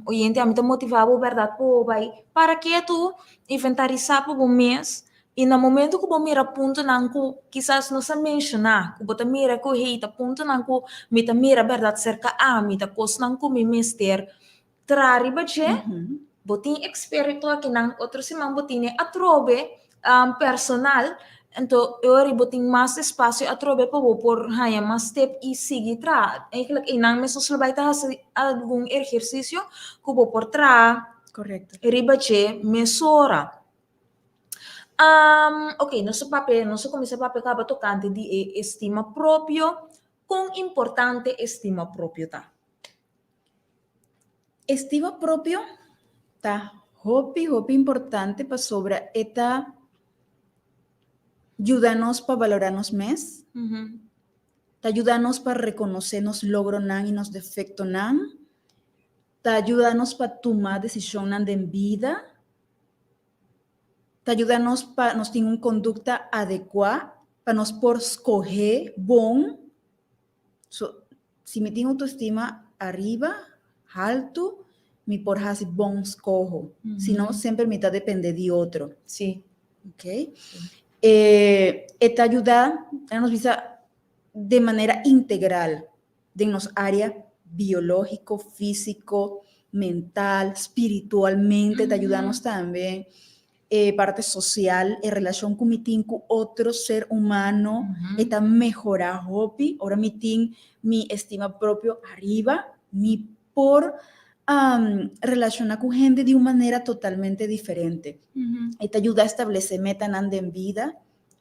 Oyente, ami ta motivá bo bèrdat pa bo bai para ketu, inventarisá pa bo mes i na momento ku bo mira puntonan ku kisas nos a menshoná, ku bo ta mira ku hey ta puntonan ku mi ta mira bèrdat serka ami, ta kosnan ku mi mester traha riba dje, bo tin eksperto akinan, otro siman bo tine atrobe personal, anto e ora bo tin mas espasio atrobe pa bo por haña mas tep i sigui traha. Eigenlijk einan mes nos lo bai ta hasi algun ehersisio ku bo por traha riba dje mesora. Oke, nos a papia, nos a kuminsá papia kaba tokante di e estima propio. Kon importante estima propio ta? Estima propio ta hopi hopi importante pasobra e ta yuda nos pa balorá nos mes, ta yuda nos pa rekonosé nos logronan i nos defektonan, ta yuda nos pa tuma desishonnan den bida, ta yuda nos pa nos tin un kondukta adekuá pa nos por skohé bon. So, si mi tin autoestima ariba, haltu, mi por hasi bon skoho. Si no, semper mi ta depende di otro. Ok? E, e ta yuda, nos bisa, de manera integral den nos área biológiko, físiko, mental, spiritualmente ta yuda nos tambe. E parte social, e relacion cu mi tin cu otro ser humano, e ta mehora hopi. Ora mi tin mi estima propio ariba, mi por relaciona cu hende di un manera totalmente diferente. E ta yuda establece metanan den bida.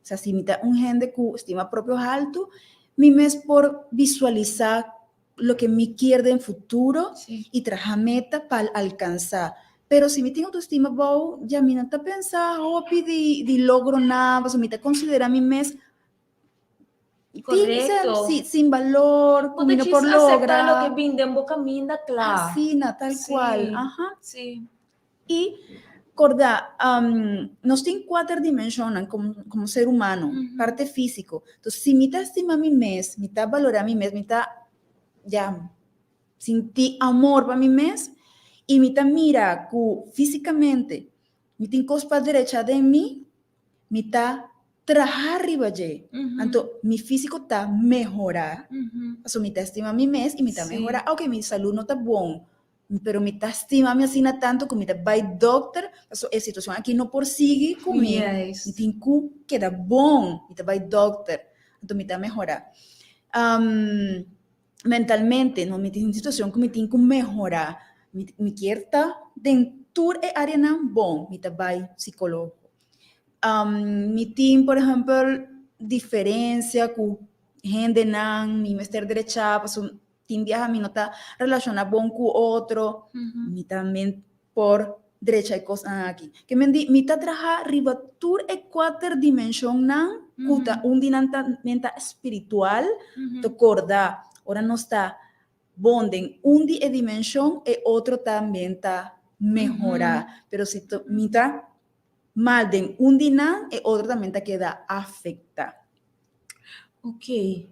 Osea, si mi ta un hende cu estima propio halto, mi mes por visualisa loke mi kier den futuro i traha meta pa alkansá. Pero si mi tin autoestima bou, ya mi no ta pensa hopi di di logronan, pasobra mi ta konsiderá mi mes Korekto. sin, sin balor, ku Bo mi ta no por djis aseptá logra. loke bin den bo kaminda kla. Asina, tal kual. Aha. Sí. I korda, nos tin kuater dimenshonnan komo komo ser humano, parte físiko. Entonces, si mi ta stima mi mes, mi ta balorá mi mes, mi ta ya sinti amor pa mi mes i mi ta mira ku físikamente mi tin kos pa drecha den mi, mi ta traha riba dje. Anto mi físiko ta mehorá, pasobra mi ta stima mi mes i mi ta mehorá. Oke, mi salú no ta bon, Pero mi ta stima mi asina tantu ku mi ta bai dòkter, pasobra e situashon aki no por sigui ku mi. Mi tin ku keda bon, mi ta bai dòkter, anto mi ta mehorá. Mentalmente, no, mi tin un situashon ku mi tin ku mehorá. Mi mi kier ta den tur e áreanan bon, mi ta bai sikólogo. Mi tin, por ehèmpel, diferensia ku hendenan, mi mester drechá pasobra Tin biaha mi no ta relaciona bon cu otro, mi tambe por drecha e cosnan aki. Ke men di, mi ta traha riba tur e cuater dimensionnan cu ta, un di nan ta menta spiritual, ta corda. Ora nos ta bon den un di e dimenshon, e otro tambe ta mehorá. Pero si mi ta mal den un di nan, e otro tambe ta keda afektá. Ok.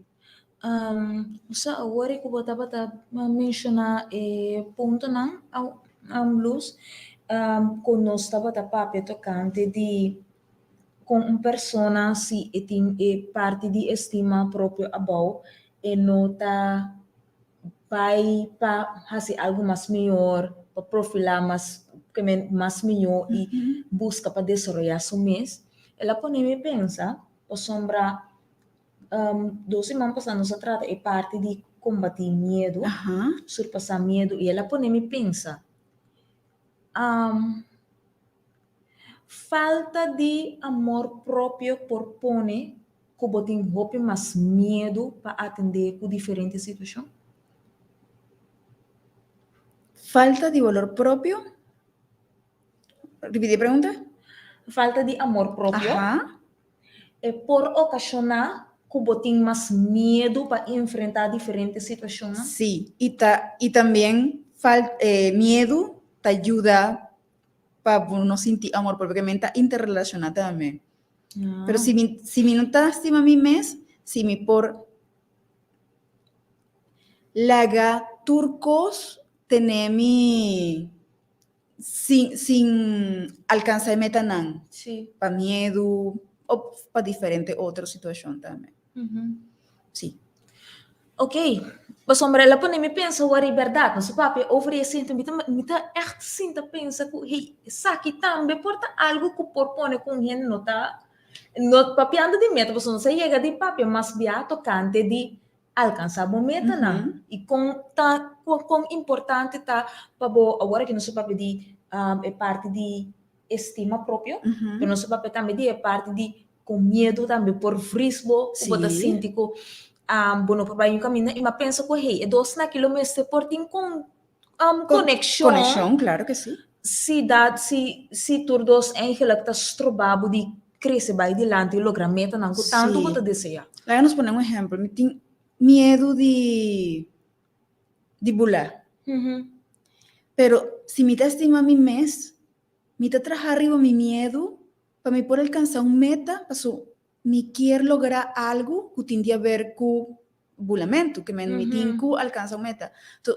So awor ku bo tabata menshoná e puntonan, Luz, ku nos tabata papia tokante di kon un persona si e tin e parti di estima propio abou, e no ta bai pa hasi algu mas mihó, pa profilá mas, mas mihó i buska pa desaroyá su mes. El a pone mi pensa, pasobra 2 siman pasá nos a trata e parti di kombatí miedu, surpasá miedu, i el a pone mi pensa. Falta di amor propio por pone ku bo tin hopi mas miedu pa atendé ku diferente situashon? Falta di balor propio? Ripití e pregunta? Falta di amor propio e por okashoná ku bo tin mas miedu pa enfrentá diferente situashon? Sí, i tambe miedu ta yuda pa no sinti amor propio, pasobra ta interrelashoná tambe. Pero si mi no ta stima mi mes, si mi por laga tur kos tene mi sin alkansá e metanan. Pa miedu òf pa diferente otro situashon tambe. Sí. Ok. Pasobra el a pone mi pensa awor e bèrdat. Nos papia over e sinta, mi ta echt sinta pensa ku hey, esaki tambe por ta algu ku por pone ku hende no ta no papiando di meta, pasobra nos a yega di papia mas bia tokante di alkansá bo metanan. I kon ta kon importante ta pa bo. Awor aki nos papia di e parti di estima propio, pero nos papia tambe di e parti di ku miedu tambe por vris bo, ku bo ta sinti ku bo no por bai un kaminda, i mi a pensa ku hey, e dosnan aki lo mester por tin kon konekshon. Konekshon, klaro ku sí. Si dat si tur dos eigenlijk ta stroba bo di krese bai dilanti i logra metanan ku tantu bo ta deseá. Laga nos pone un ehèmpel. Mi tin miedu di bula. Pero si mi ta stima mi mes, mi ta traha riba mi miedu pa mi por alkansá un meta, paso mi ke logra algu ku tin di aber ku bulamentu, ke mi tin ku alkansá un meta. Anto,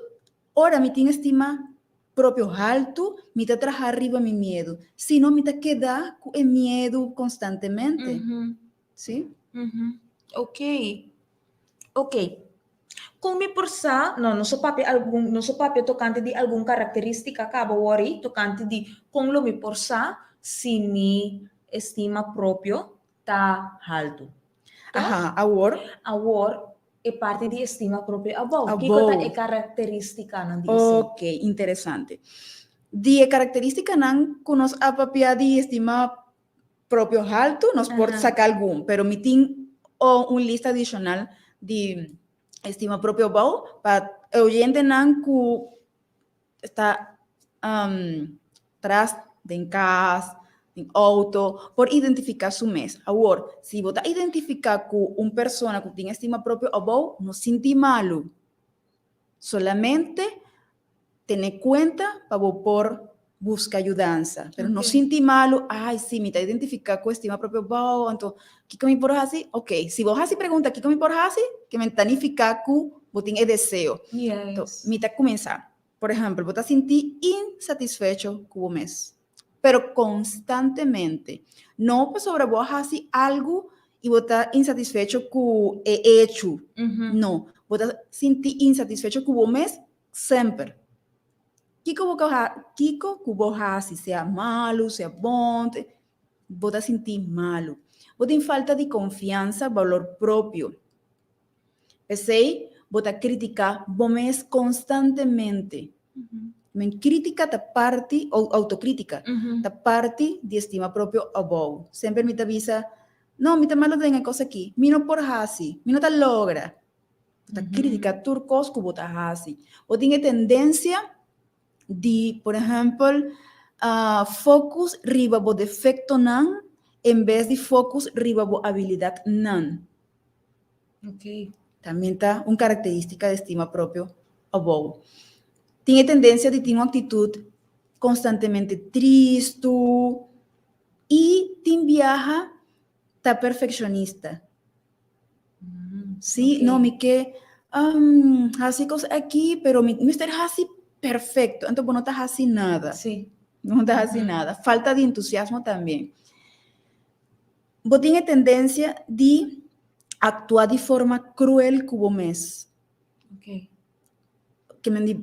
ora mi tin estima propio haltu, mi ta traha riba mi miedu. Si no, mi ta keda ku e miedu konstantemente. Sí? Ok. Kon mi por sa, no, nos a papia tokante di algun karakterístika kaba awor, tokante di kon lo mi por sa si mi estima propio ta haltu. Aha, awor. Awor, e parti di estima propio abou. Kiko ta Abou. e karakterístikanan di esei? Ok, interesante. Di karakterístikanan ku nos a papia di estima propio haltu, nos por saka algun, pero mi tin un lista adishonal di estima propio abou pa oyentenan ku ta tras di kas, den outo, por identifiká su mes. Awor, si bo ta identifiká ku un persona ku tin estima propio abou, no sinti malu. Solamente tene kuenta pa bo por buska yudansa. Pero no sinti malu, "Ai, si, mi ta identifiká ku estima propio abou, anto, kiko mi por hasi?" Ok, si bo hasi pregunta "Kiko mi por hasi?", ke men ta nifiká ku bo tin e deseo. Anto, mi ta kuminsá. Por ehèmpel, bo ta sinti insatisfecho ku bo mes. Pero konstantemente. No pasobra bo hasi algu i bo ta insatisfecho ku e hecho. No, bo ta sinti insatisfecho ku bo mes semper. Kiko ku bo hasi, sea malu, sea bon, bo ta sinti malu. Bo tin falta di konfiansa, balor propio. P'esei, bo ta kritiká bo mes konstantemente. Men krítika ta parti, ou outokrítika, ta parti di estima propio abou. Semper mi ta bisa, "No, mi ta malu den e kos aki, mi no por hasi, mi no ta logra." Bo ta kritiká tur kos ku bo ta hasi. Bo tin e tendensia di, por ehèmpel, focus riba bo defektonan en bes di focus riba bo abilidatnan. Tambe ta un karakterístika di estima propio abou. Tin e tendensia di tin un aktitut konstantemente tristu i tin biaha ta perfekshonista. Sí, no, mi ke hasi kos aki, pero mi mester hasi perfekto. Anto bo no ta hasi nada. No ta hasi nada. Falta di entusiasmo tambe. Bo tin e tendensia di aktua di forma kruel ku bo mes. Ke men di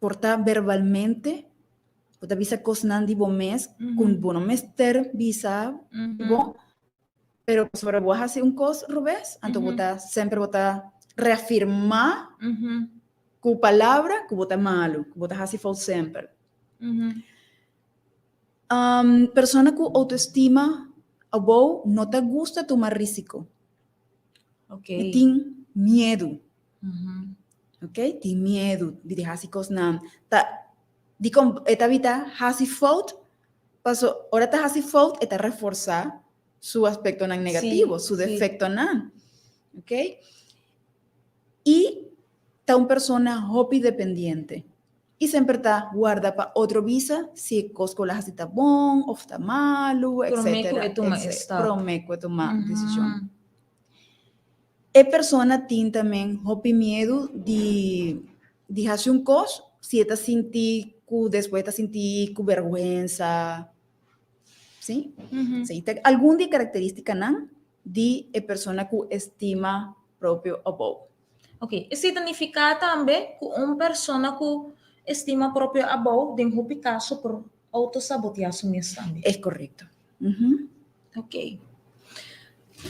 por ta verbalmente, bo ta bisa kosnan di bo mes ku bo no mester bisa bo, pero pasobra bo a hasi un kos robes, anto bo ta semper bo ta reafirmá ku palabra ku bo ta malu, ku bo ta hasi fout semper. Persona ku outoestima abou no ta gusta tuma risiko. E tin miedu. Ok, tin miedu di hasi kosnan. Ta dikon e ta bita hasi fout? Paso ora ta hasi fout e ta reforsá su aspektonan negativo, su defektonan. Ok. I ta un persona hopi dependiente. I semper ta warda pa otro bisa si e kos ku el a hasi ta bon òf ta malu, Promé ku etcétera, e tuma e etcétera. stap. Promé ku e tuma desishon. E persona tin tambe hopi miedu di di hasi un kos si e ta sinti ku despues e ta sinti ku bèrgwensa. Sí? Sí, ta algun di e karakterístikanan di e persona ku estima propio abou. Ok, esei ta nifiká tambe ku un persona ku estima propio abou den hopi kaso por outosaboteá su mes tambe. Es korekto. Ok.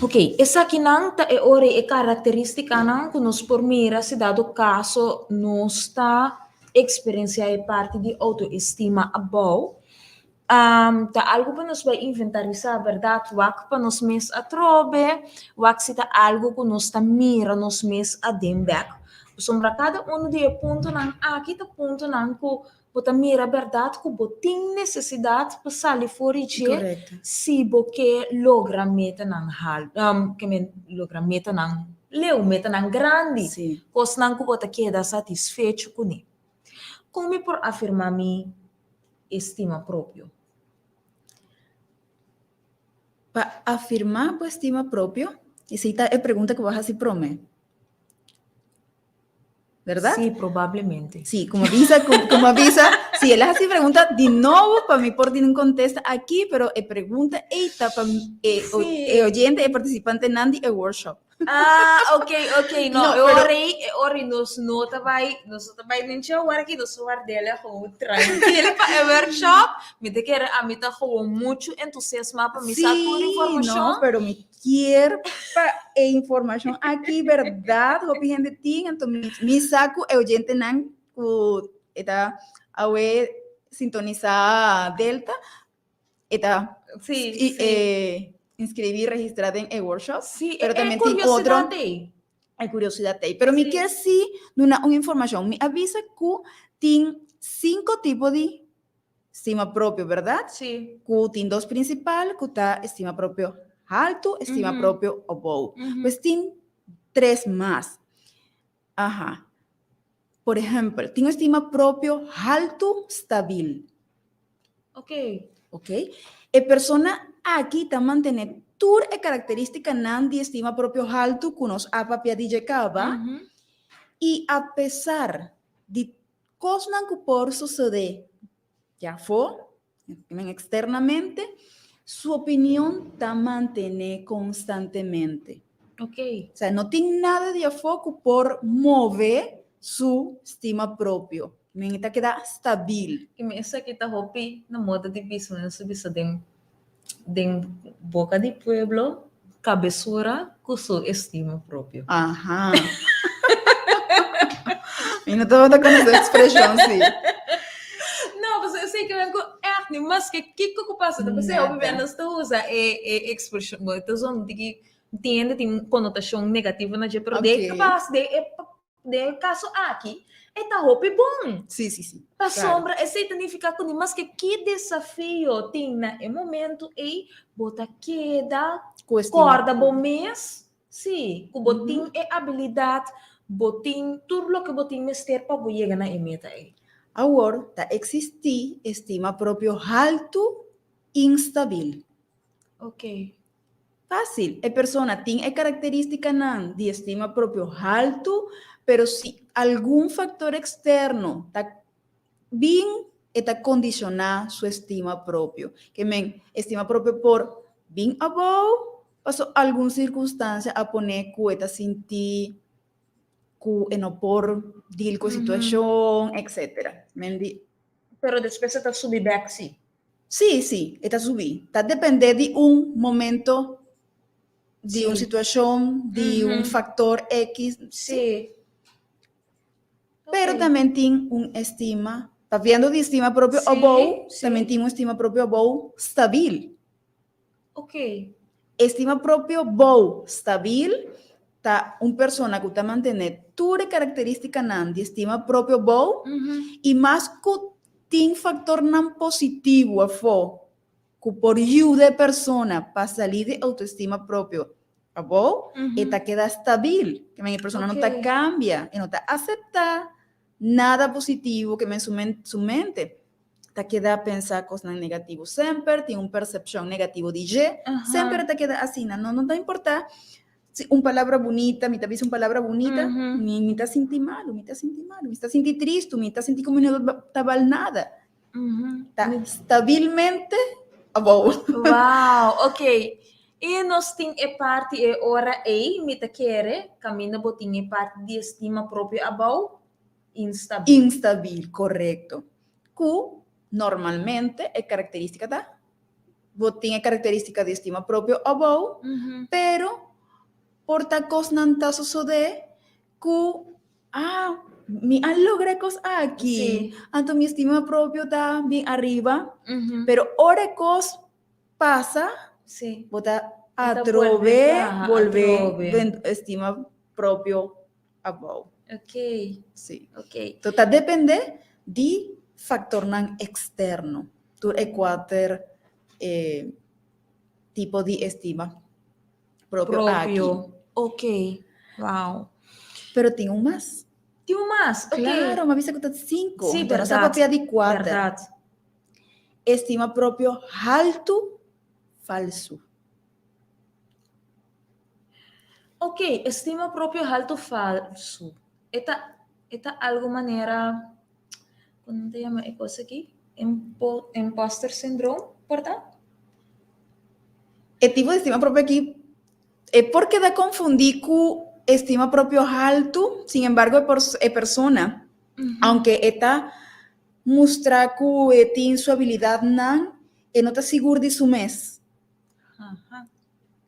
Ok, esakinan ta e ora e karakterístikanan ku nos por mira si dado kaso nos ta eksperensiá e parti di outoestima abou. Ta algu pa nos bai inventarisá, bèrdat? Wak pa nos mes atrobe, wak si ta algu ku nos ta mira nos mes aden bèk. Pasobra kada unu di e puntonan aki ta puntonan ku bo ta mira bèrdat ku bo tin nesesidat pa sali for di dje si bo ke logra metanan hal, ke men logra metanan leu, metanan grandi, kosnan ku bo ta keda satisfecho kuné. Kon mi por afirmá mi estima propio? Pa afirmá bo estima propio, esei ta e pregunta ku bo a hasi promé, bèrdat? Sí, probablemente. Sí, komo bisa, komo bisa, sí, el a hasi pregunta di nobo pa mi por duna un kontesta aki, pero e pregunta ei ta pa e e oyente, e partisipantenan di e workshop. Ah, ok, ok. No, no e ora ei, e ora ei nos no ta bai, nos no ta bai den dje awor aki, nos ta ward'el gewoon trankil pa e workshop. Mi ta kere ami ta gewoon muchu entusiasmá pa mi sa tur informashon. Sí, no, pero mi kier pa e informashon aki bèrdat hopi hende tin, anto mi, mi sa ku e oyentenan ku e ta awe sintonisá Delta, e ta Sí, i, sí. eh, inscribí, registrá den e workshop. Sí, Pero e también tin curiosidad otro. ei. E curiosidad ei. Pero mi Sí. kier sí duna un informashon. Mi a bisa ku tin cinco tipo di estima propio, berdad? Sí. Ku tin dos principal, ku ta estima propio haltu, estima propio abou. Pues tin tres mas. Aha. Por ehempel, tin estima propio haltu stabil. Ok. Ok. E persona aki ta mantené tur e karakterístikanan di estima propio haltu ku nos a papia di dje kaba, i apesar di kosnan ku por sosodé djafó, eksternamente, su opinion ta mantené konstantemente. Ok. O sea, no tin nada di afó ku por move su stima propio. Men ta keda stabil. I mi esaki ta hopi na moda di bisa, nos ta bisa den den boka di pueblo, kabesura ku su estima propio. Aha. Mi no tabata konosé ekspreshon si. No, pasobra esei ke men ku ègt ni maske kiko ku pasa, ta p'esei hopi bia nos ta usa e e ekspreshon, bo ta usa un tiki tin hende tin un konotashon negativo na dje, pero den e pas den e Den e kaso aki, e ta hopi bon. Sí, sí, sí. Pasobra esei ta nifiká ku ni maske ki desafio tin na e momentu ei, bo ta keda Ku estima kòrda bo mes. Sí, ku bo tin e abilidat, bo tin tur loke bo tin mester pa bo yega na e meta ei. Awor ta eksistí estima propio haltu instabil. Ok. Fásil, e persona tin e karakterístikanan di estima propio haltu, pero si algun faktor eksterno ta bin, e ta kondishoná su estima propio. Ke men, estima propio por bin abou, paso algun sirkunstansia a pone ku e ta sinti ku e no por deal ku e situashon, etcetera. Men di. Pero despues e ta subi bèk si. Sí, sí, e ta subi. Ta dependé di un momento, di un situashon, di un faktor X. Sí. Pero también tin un estima, papiando di estima propio abou, también tin un estima propio abou stabil. Ok. Estima propio bou stabil ta un persona ku ta mantené tur e karakterístikanan di estima propio bou i mas ku tin faktornan positivo afó ku por yuda e persona pa salí di outoestima propio abou, e ta keda stabil. Ke men e persona no ta kambia, e no ta aseptá nada positivo ke men su su mente ta keda pensa kosnan negativo semper, tin un persepshon negativo di dje, semper e ta keda asina. No no ta importá si un palabra bunita, mi ta bisa un palabra bunita, mi mi ta sinti malu, mi ta sinti malu, mi ta sinti tristu, mi ta sinti komo mi no ta bal nada. Ta stabilmente abou. Wow, ok. I nos tin e parti e ora ei, mi ta kere, kaminda bo tin e parti di estima propio abou, instabil. Instabil, korekto. Ku normalmente e karakterístika ta, bo tin e karakterístika di estima propio abou, pero por ta kosnan ta sosodé ku Ah, mi a logra e kos aki. Sí. Anto mi estima propio ta bin ariba. Ujú. Pero ora e kos pasa, Sí. bo ta Ta atrobe bolbe baha, bolbe atrobe. den estima propio abou. Ok. Sí. Ok. To ta depende di faktornan eksterno. Tur e kuater eh, tipo di estima propio aki. Propio. Ok. Wow. Pero tin un mas. Tin un mas? Ok. Claro, m'a bisa ku ta sinku. Sí, Anto nos a berdad. papia di kuater. Berdad. Estima propio haltu, falsu. Ok, estima propio haltu falsu. E ta, e ta algo manera, kon ta yama e kos aki? Impo, imposter syndrome, por ta? E tipo di estima propio aki e por keda konfundí ku estima propio haltu, sin embargo e por e persona, aunke e ta mustra ku e tin su abilidatnan, e no ta sigur di su mes.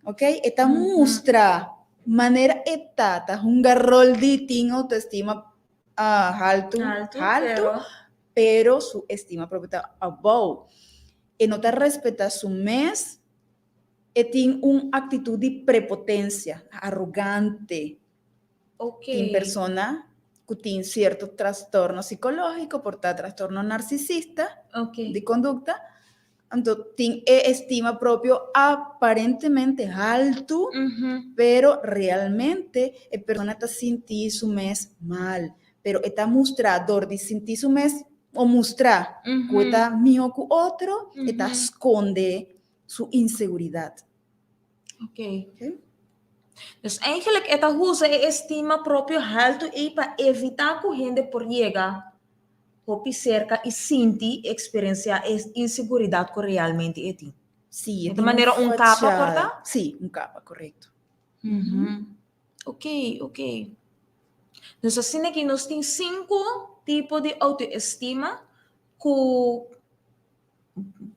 Ok, e ta mustra manera e ta, ta hunga rol di tin outoestima haltu, haltu, pero su estima propio ta abou. E no ta respetá su mes, e tin un aktitut di prepotensia, arogante. Tin persona ku tin sierto trastorno sikológiko, por ta trastorno narsisista di kondukta, anto tin e estima propio aparentemente haltu, pero realmente e persona ta sinti su mes mal. Pero e ta mustra dor di sinti su mes o mustra ku e ta mihó ku otro, e ta skonde su inseguridat. Ok. Dus eigenlijk e ta usa e estima propio haltu ei pa evitá ku hende por yega hopi serka i sinti, eksperensiá e inseguridat ku realmente e tin. Sí, e Di tin un manera un kapa por fachada. ta? Sí, un kapa, korekto. Ok, ok. Dus asina ki nos tin sinku tipo di outoestima ku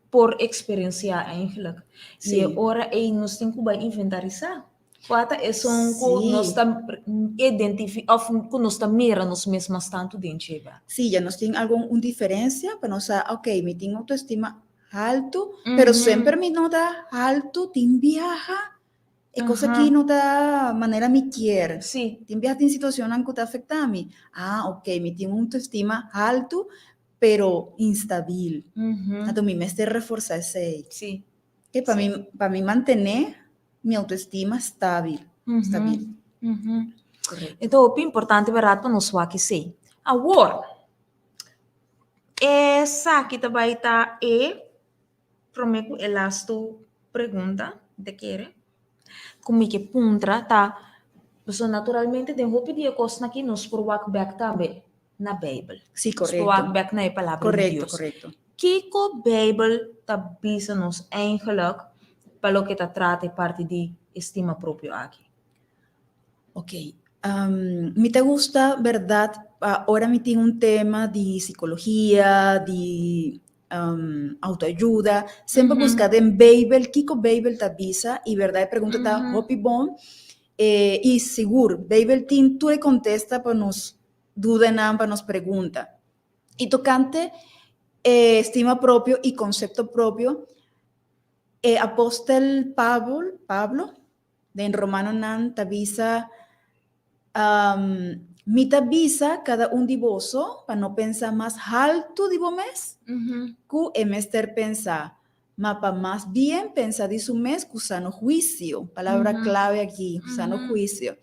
por eksperensiá eigenlijk. I e ora ei nos tin ku bai inventarisá. Kua ta esun ku nos ta identifi òf ku nos ta mira nos mes mas tantu den dje ba? Sí, ya nos tin algun un diferensia pa nos sa, ok, mi tin outoestima haltu, pero semper mi no ta haltu, tin biaha E kos aki no ta manera mi kier. Sí. Tin biaha tin situacionnan ku ta afecta mi. Ah, ok, mi tin un autoestima haltu, pero instabil. Anto mi mester reforsa esei. Sí. Ke pa mi, pa mi mantene mi autoestima stabil. Stabil. Korekto. E ta hopi importante bèrdat pa nos wak esei. Awor, esaki ta bai ta e promé ku e lastu pregunta, mi ta kere, ku mi ke puntra ta, pasobra naturalmente den hopi di e kosnan aki nos por wak bèk tambe na Beibel. Sí, Nos por wak korekto. bèk na e Palabra di Korekto, Dios. korekto. Kiko Beibel ta bisa nos eigenlijk pa loke ta trata e parti di estima propio aki? Ok, mi ta gusta berdad pa ora mi tin un tema di psicologia, di autoayuda, semper busca den Beibel kiko Beibel ta bisa y berdad e pregunta ta hopi bon y sigur Beibel tin tur e contesta pa nos dudanan, pa nos pregunta. Y tocante estima propio y concepto propio, e apostel Pablo, Pablo den Romanonan ta bisa, Mi ta bisa kada un di boso pa no pensa mas haltu di bo mes ku e mester pensa, ma pa mas bien pensa di su mes ku sano huisio, palabra klave aki, sano huisio,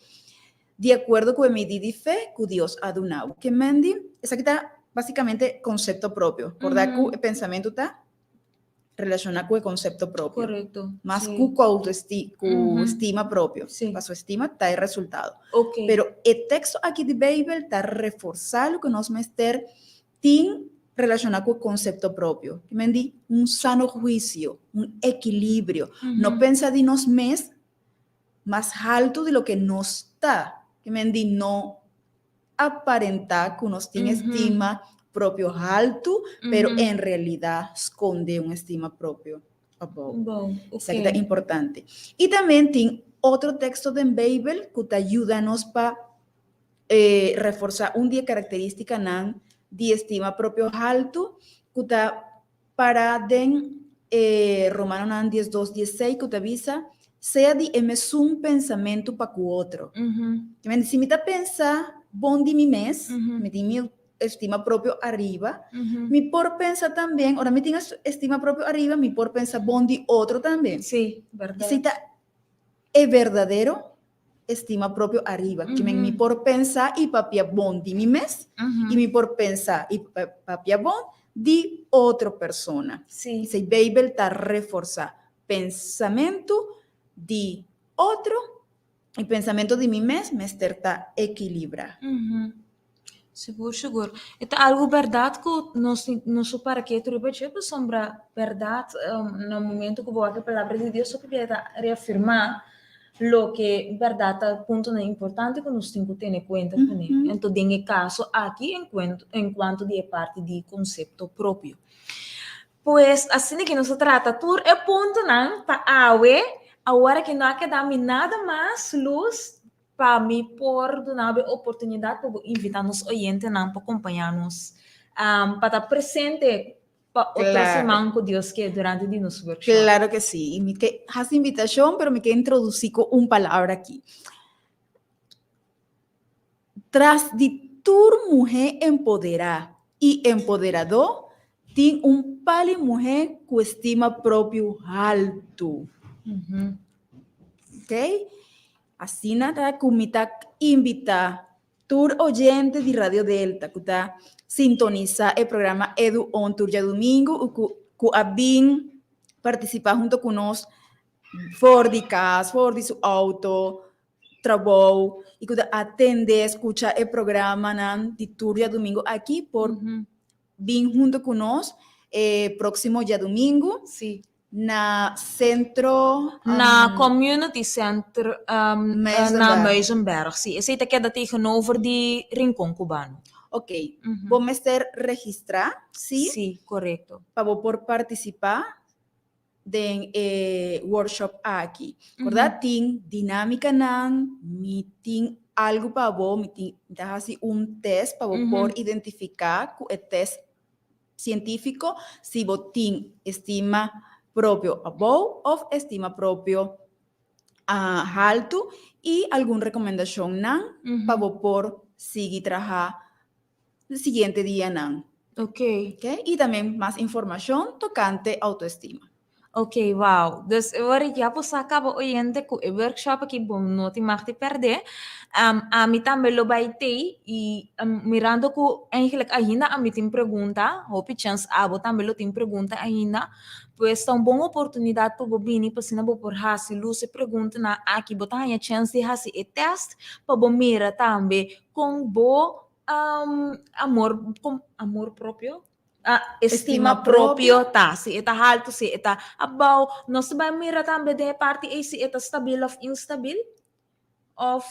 di akuerdo ku e midí di fe ku Dios a duna bo. Ke men di? Esaki ta basikamente konsepto propio. Kòrda ku e pensamentu ta relaciona cu e concepto propio. Correcto. Mas sí. cu autoestima, cu estima propio. Paso estima ta e resultado. Pero e texto aki di Bijbel ta reforza loke nos mester tin relaciona cu e concepto propio. Ki men di un sano huicio, un equilibrio. No pensa di nos mes mas halto di loke nos ta. Ki men di no aparentá ku nos tin estima propio haltu, pero en realidat skonde un estima propio abou. Esaki ta importante. I tambe tin otro teksto den Beibel ku ta yuda nos pa reforsá un di e karakterístikanan di estima propio haltu, ku ta Para den e Romanonan 12, 16 ku ta bisa, Sea di e mesun pensamentu pa ku otro. Kende si mi ta pensa bon di mi mes, mi tin mi estima propio ariba, mi por pensa tamben, ora mi tin estima propio ariba, mi por pensa bon di otro tambe. Sí, bèrdat. Si ta e berdadero estima propio ariba. Ke men mi por pensa i papia bon di mi mes i mi por pensa i papia bon di otro persona. Esei Beibel ta reforsá pensamentu di otro i pensamentu di mi mes mester ta ekilibrá. Sigur, sigur. E ta algu bèrdat ku nos nos por para ketu riba dje pasobra bèrdat na momento ku bo wak e palabra di Dios hopi bia ta reafirmá loke bèrdat ta puntonan importante ku nos tin ku tene kuenta kuné. Anto den e kaso aki en kuanto di e parti di konsepto propio. Pues asina ke nos a trata tur e puntonan pa awe. Awor aki no a keda mi nada mas lus Pa mi por duna bo e oportunidat pa bo invitá nos oyentenan pa kompañá nos pa ta presente pa otro siman ku Dios ke durante di nos workshop. Claro ke si. I mi ke hasi invitashon, pero mi ke introdusí ku un palabra aki. Tras di tur muhé empoderá i empoderadó tin un pali muhé ku estima propio haltu. Oké? Asina ta ku mi ta invitá tur oyente di Radio Delta ku ta sintonisá e programa Edu On tur djadumingu i ku ku a bin partisipá hunto ku nos for di kas, for di su outo, trabou i ku ta atendé, skucha e programanan di tur djadumingu aki por bin hunto ku nos e próksimo djadumingu. Na Centro. Na Community Center na Muizenberg, sí. Esei ta keda tegenover di Rincon Cubano. Ok. Bo mester registrá, sí? Sí, korekto. Pa bo por partisipá den e workshop aki. Kordá tin dinámikanan, mi tin algu pa bo, mi tin, mi ta hasi un tèst pa bo por identifiká ku e tèst Sientífiko si bo tin estima propio abou òf estima propio haltu i algun rekomendashonnan pa bo por sigui traha siguiente dianan. Ok. I tambe mas informashon tokante outoestima. Ok, wow. Dus e ora ya bo sa kaba oyente ku e workshop aki bo no tin mag di pèrdè. Ami tambe lo bai tei i mirando ku eigenlijk ainda ami tin pregunta, hopi chèns abo tambe lo tin pregunta ainda, pues ta un bon oportunidat pa bo bini pa asina bo por hasi lus e preguntanan aki. Bo ta haña chèns di hasi e tèst pa bo mira tambe kon bo amor, kon amor propio? Ah, estima propio ta, si e ta haltu, si e ta abou. Nos ta bai mira tambe den e parti ei si e ta stabil of instabil? Of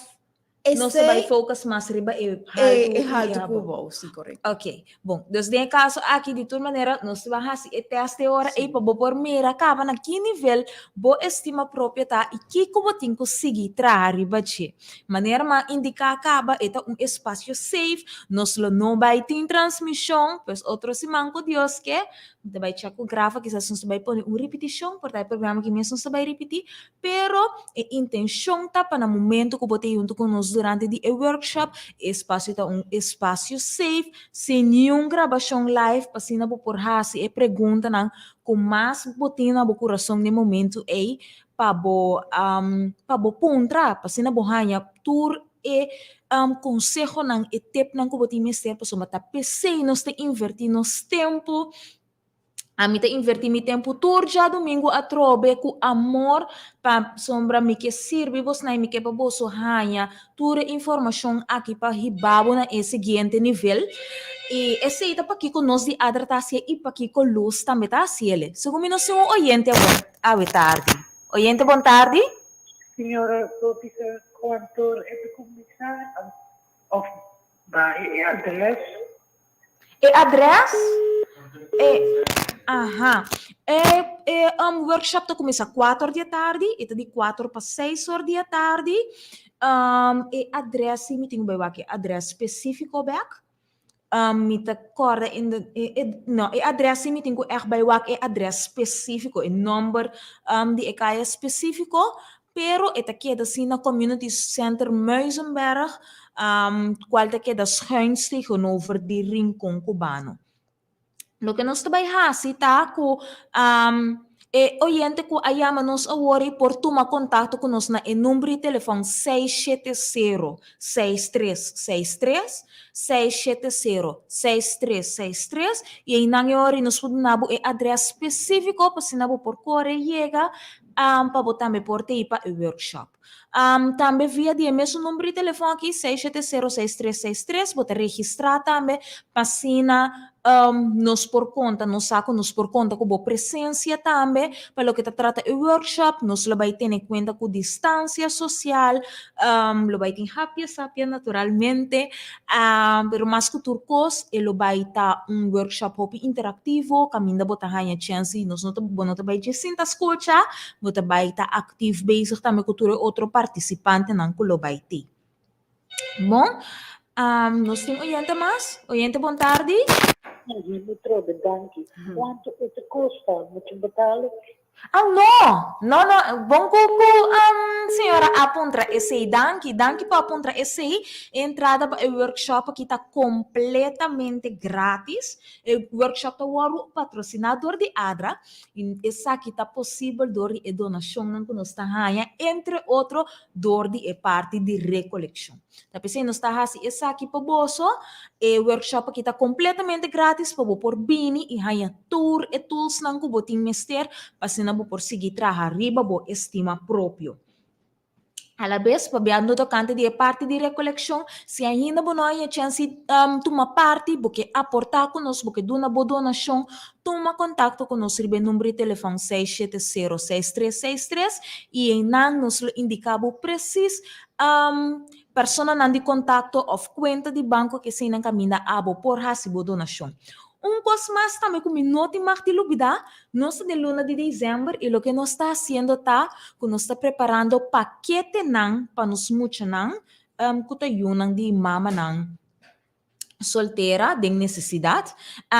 nos ta bai focus mas riba e haltu E haltu ku abou, si, korekto. Ok, bon. Dus den e kaso aki di tur manera nos ta bai hasi e tèst e ora ei pa bo por mira kaba na ki nivel bo estima propio ta i kiko bo tin ku sigui traha riba dje. Manera m'a indiká kaba e ta un espasio safe, nos lo no bai tin transmishon, pues otro siman ku Dios ke, mi ta bai chèk ku Grafa kisas nos ta bai pone un ripitishon, por ta e programa aki mes nos ta bai ripití, pero e intenshon ta pa na momento ku bo ta huntu ku nos durante di e workshop, e espasio ta un espasio safe, sin niun grabashon live, pa asina bo por hasi e preguntanan ku mas bo tin na bo kurason den momento ei, pa bo pa bo puntra, pa asina bo haña tur e konsehonan, e tipnan ku bo tin mester pasobra ta p'esei nos ta invertí nos tempu. Ami ta invertí mi tempu tur djadumingu atrobe ku amor pasobra mi ke sirbi bosnan i mi ke pa boso haña tur e informashon aki pa hiba bo na e siguiente nivel. I esei ta pakiko nos di Adra ta hasié i pakiko Luz tambe ta hasiel. Segun mi nos tin un oyente awor. Awe tardi. Oyente bon tardi. Señora por bisa cuanto e ta cuminsa of ba e adres? E adres? E aha. E e um workshop ta cuminsa cuater di e tardi e ta di cuater pa seis or di e tardi. Um e adres si mi tin cu bay wak e adres specifico bek. Mi ta kòrda in de e e no e adrès si mi tin ku ègt bai wak e adrès spesífiko, e nòmber di e kaya spesífiko, pero e ta keda si na Community Center Muizenberg, kual ta keda schuins tegenover di Rincon Cubano. Loke nos ta bai hasi ta ku e oyente ku a yama nos awor ei por tuma kontakto ku nos na e number di telefòn 670 6363, 670 6363, i einan e ora ei nos por duna bo e adrès spesífiko pa asina bo por kore yega pa bo tambe por ta ei pa e workshop. Tambe via di e mesun number di telefòn aki, 670 6363, bo ta registrá tambe pa asina nos por konta, nos sa ku nos por konta ku bo presensia tambe pa loke ta trata e workshop. Nos lo bai tene kuenta ku distansia sosial, lo bai tin hapia sapia naturalmente, pero mas ku tur kos e lo bai ta un workshop hopi interaktivo kaminda bo ta haña chèns di nos no ta bo no ta bai dje sinta skucha, bo ta bai ta aktief bezig tambe ku tur e otro partisipantenan ku lo bai te. Bon, nos tin oyente mas. Oyente bon tardi. Mevrouw, danki. Kuantu e ta kosta? Moet je betalen? Ah, no! No, no, bon ku ku señora a puntra esei. Danki, danki pa a puntra esei. E entrada pa e workshop aki ta kompletamente gratis. E workshop ta wòrdu patrosiná dor di ADRA. I esaki ta posibel dor di e donashonnan ku nos ta haña, entre otro dor di e parti di rekolekshon. Ta p'esei nos ta hasi esaki pa boso. E workshop aki ta kompletamente gratis pa bo por bini i haña tur e toolsnan ku bo tin mester pa asina bo por sigui traha riba bo estima propio. Alabes, pabiando tokante di e parti di rekolekshon, si ainda bo no a haña chèns di tuma parti, bo ke aportá ku nos, bo ke duna bo donashon, tuma kontakto ku nos riba e number di telefòn 670 6363 i einan nos lo indiká bo presis personanan di kontakto òf kuenta di banko ku eseinan kaminda abo por hasi bo donashon. Un kos mas tambe ku mi no tin mag di lubidá, nos ta den luna di desèmber i loke nos ta hasiendo ta ku nos ta preparando paketenan pa nos muchanan ku ta yunan di mamanan soltera den nesesidat.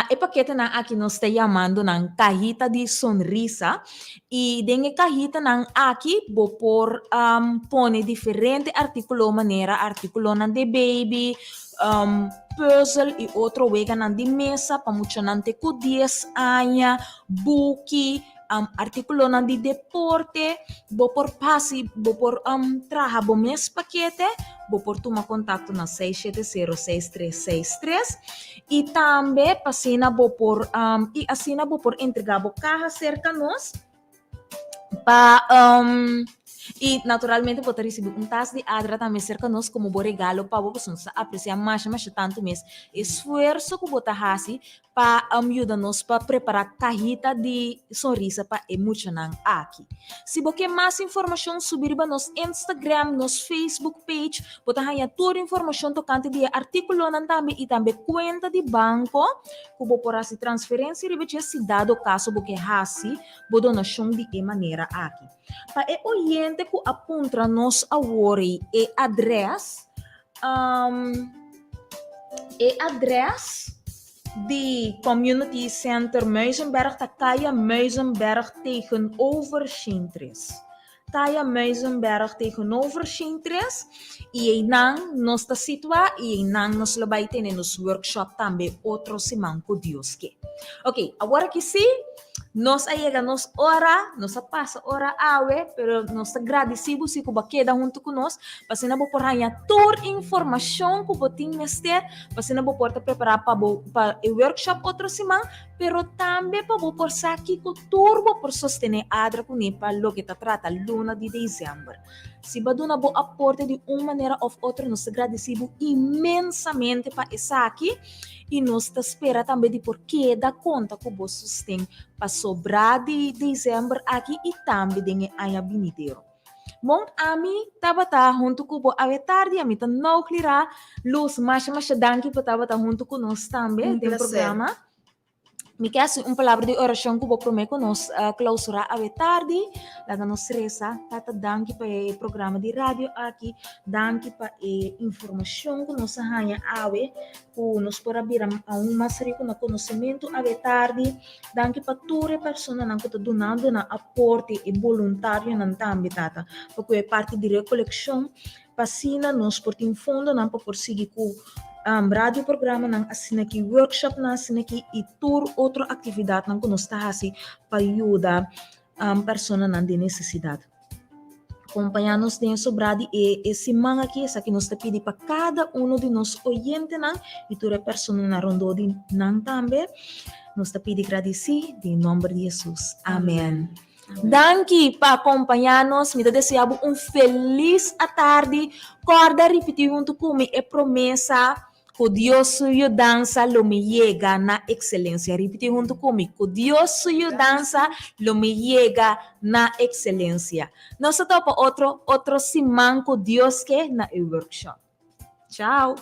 E paketenan aki nos ta yamando nan kahita di sonrisa i den e kahitanan aki bo por pone diferente artíkulo manera artíkulonan di baby, Pùzel i otro weganan di mesa pa muchanan te ku dies aña, buki, um, artíkulonan di deporte, bo por hasi, bo por um, traha bo mes pakete, bo por tuma kontakto na 670 6363 i tambe pa asina bo por um, i asina bo por entrega bo kaha serka nos pa um, i naturalmente bo ta risibi un tas di Adra tambe serka nos komo bo regalo pa bo, pasobra nos ta apresiá masha masha tantu mes esfuerso ku bo ta hasi pa yuda nos pa prepará kahita di sonrisa pa e muchanan aki. Si bo ke mas informashon subi riba nos Instagram, nos Facebook page, bo ta haña tur informashon tokante di e artíkulonan tambe i tambe kuenta di banko ku bo por hasi transferensia riba dje si dado kaso bo ke hasi bo donashon di e manera aki. Pa e oyente ku a puntra nos awor ei e adrès, E adres di Community Center Muizenberg ta Kaya Muizenberg tegenover Shintres. Kaya Muizenberg tegenover Shintres y einan nos ta situa y einan nos lo bai tene nos workshop tambe otro siman cu Dios ke. Ok, awor aki si nos a yega nos ora, nos a pasa ora awe, pero nos ta gradisi bo si cu bo a keda hunto cu nos. Pa asina bo por haña tur informashon ku bo tin mester, pa asina bo por ta prepará pa bo pa e workshop otro siman, pero tambe pa bo por sa kiko tur bo por sostené Adra kuné pa loke ta trata luna di desèmber. Si bo a duna bo aporte di un manera òf otro nos ta gradisí bo inmensamente pa esaki i nos ta spera tambe di por keda konta ku bo sosten pa sobrá di desèmber aki i tambe den e aña binidero. Bon, ami tabata huntu ku bo awe tardi, ami ta Noglira Luz. Masha, masha danki pa tabata huntu ku nos tambe Un den placer. programa. Mi ke hasi un palabra di orashon ku bo promé ku nos eh, klausurá awe tardi. Laga nos resa. Tata, danki pa e programa di radio aki. Danki pa e informashon ku nos a haña awe, ku nos por a bira aún mas riku na konosementu awe tardi. Danki pa tur e personanan ku ta dunando nan aporte, e boluntarionan tambe, Tata, pa ku e parti di rekolekshon, pa asina nos por tin fondonan pa por sigui ku radioprogramanan asin'aki, workshopnan asin'aki i tur otro aktividatnan ku nos ta hasi pa yuda personanan den nesesidat. Kompañá nos den e sobrá di e e siman aki, esaki nos ta pidi pa kada uno di nos oyentenan i tur e personanan rondó di nan tambe. Nos ta pidi gradisí den nòmber di Hesus. Amèn. Danki pa kompañá nos. Mi ta deseá bo un felis atardi. Kòrda ripití huntu ku mi e promesa. Ku Dios su yudansa lo mi yega na ekselensia. Ripití huntu ku mi, Ku Dios su yudansa lo mi yega na ekselensia. Nos ta topa otro otro siman ku Dios ke na e workshop. Chao!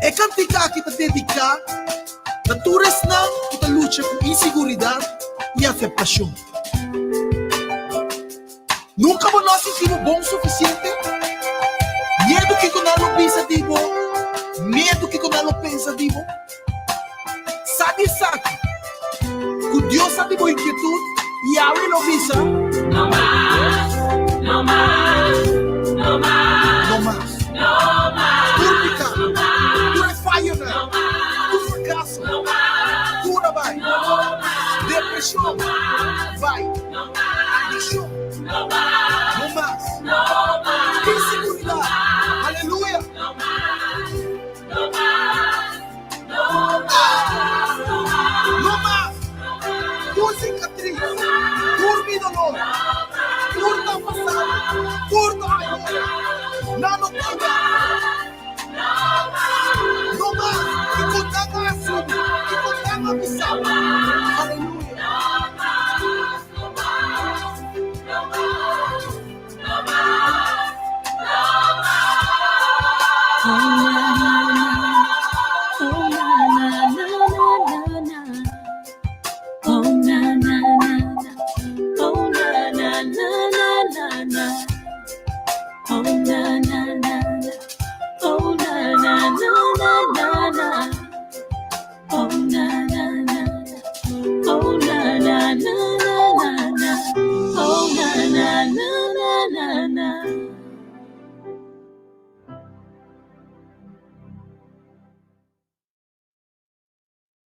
E kantika aki ta dediká na tur esnan ku ta lucha ku insiguridat i aseptashon. Nunka bo no a sinti bo bon sufisiente? Miedu kiko nan lo bisa di bo? Miedu kiko nan lo pensa di bo? Sa di esaki, ku Dios sa di bo inkietut i awe lo bisa, No mas, no mas, no mas, No mas. no mas, Tur piká, no mas, tur e fayonan, no mas, tur frakaso, no mas, tur a bai. no mas, Depreshon, bai. no mas, Adikshon, no mas, no mas. no mas, Inseguridat, aleluya. no mas, no mas, no mas, no mas, No mas. Tur sikatris, tur mi dolor, tur ta pasado, tur ta ayora. Nan no keda. No mas. Kiko nan a asumi, kiko nan a bisa. Aleluya. Oh na na na na na na. Oh na na na na. Oh na na na na na na. Oh na na na na. Oh na na na na na na. Oh na na na na. Oh na na na.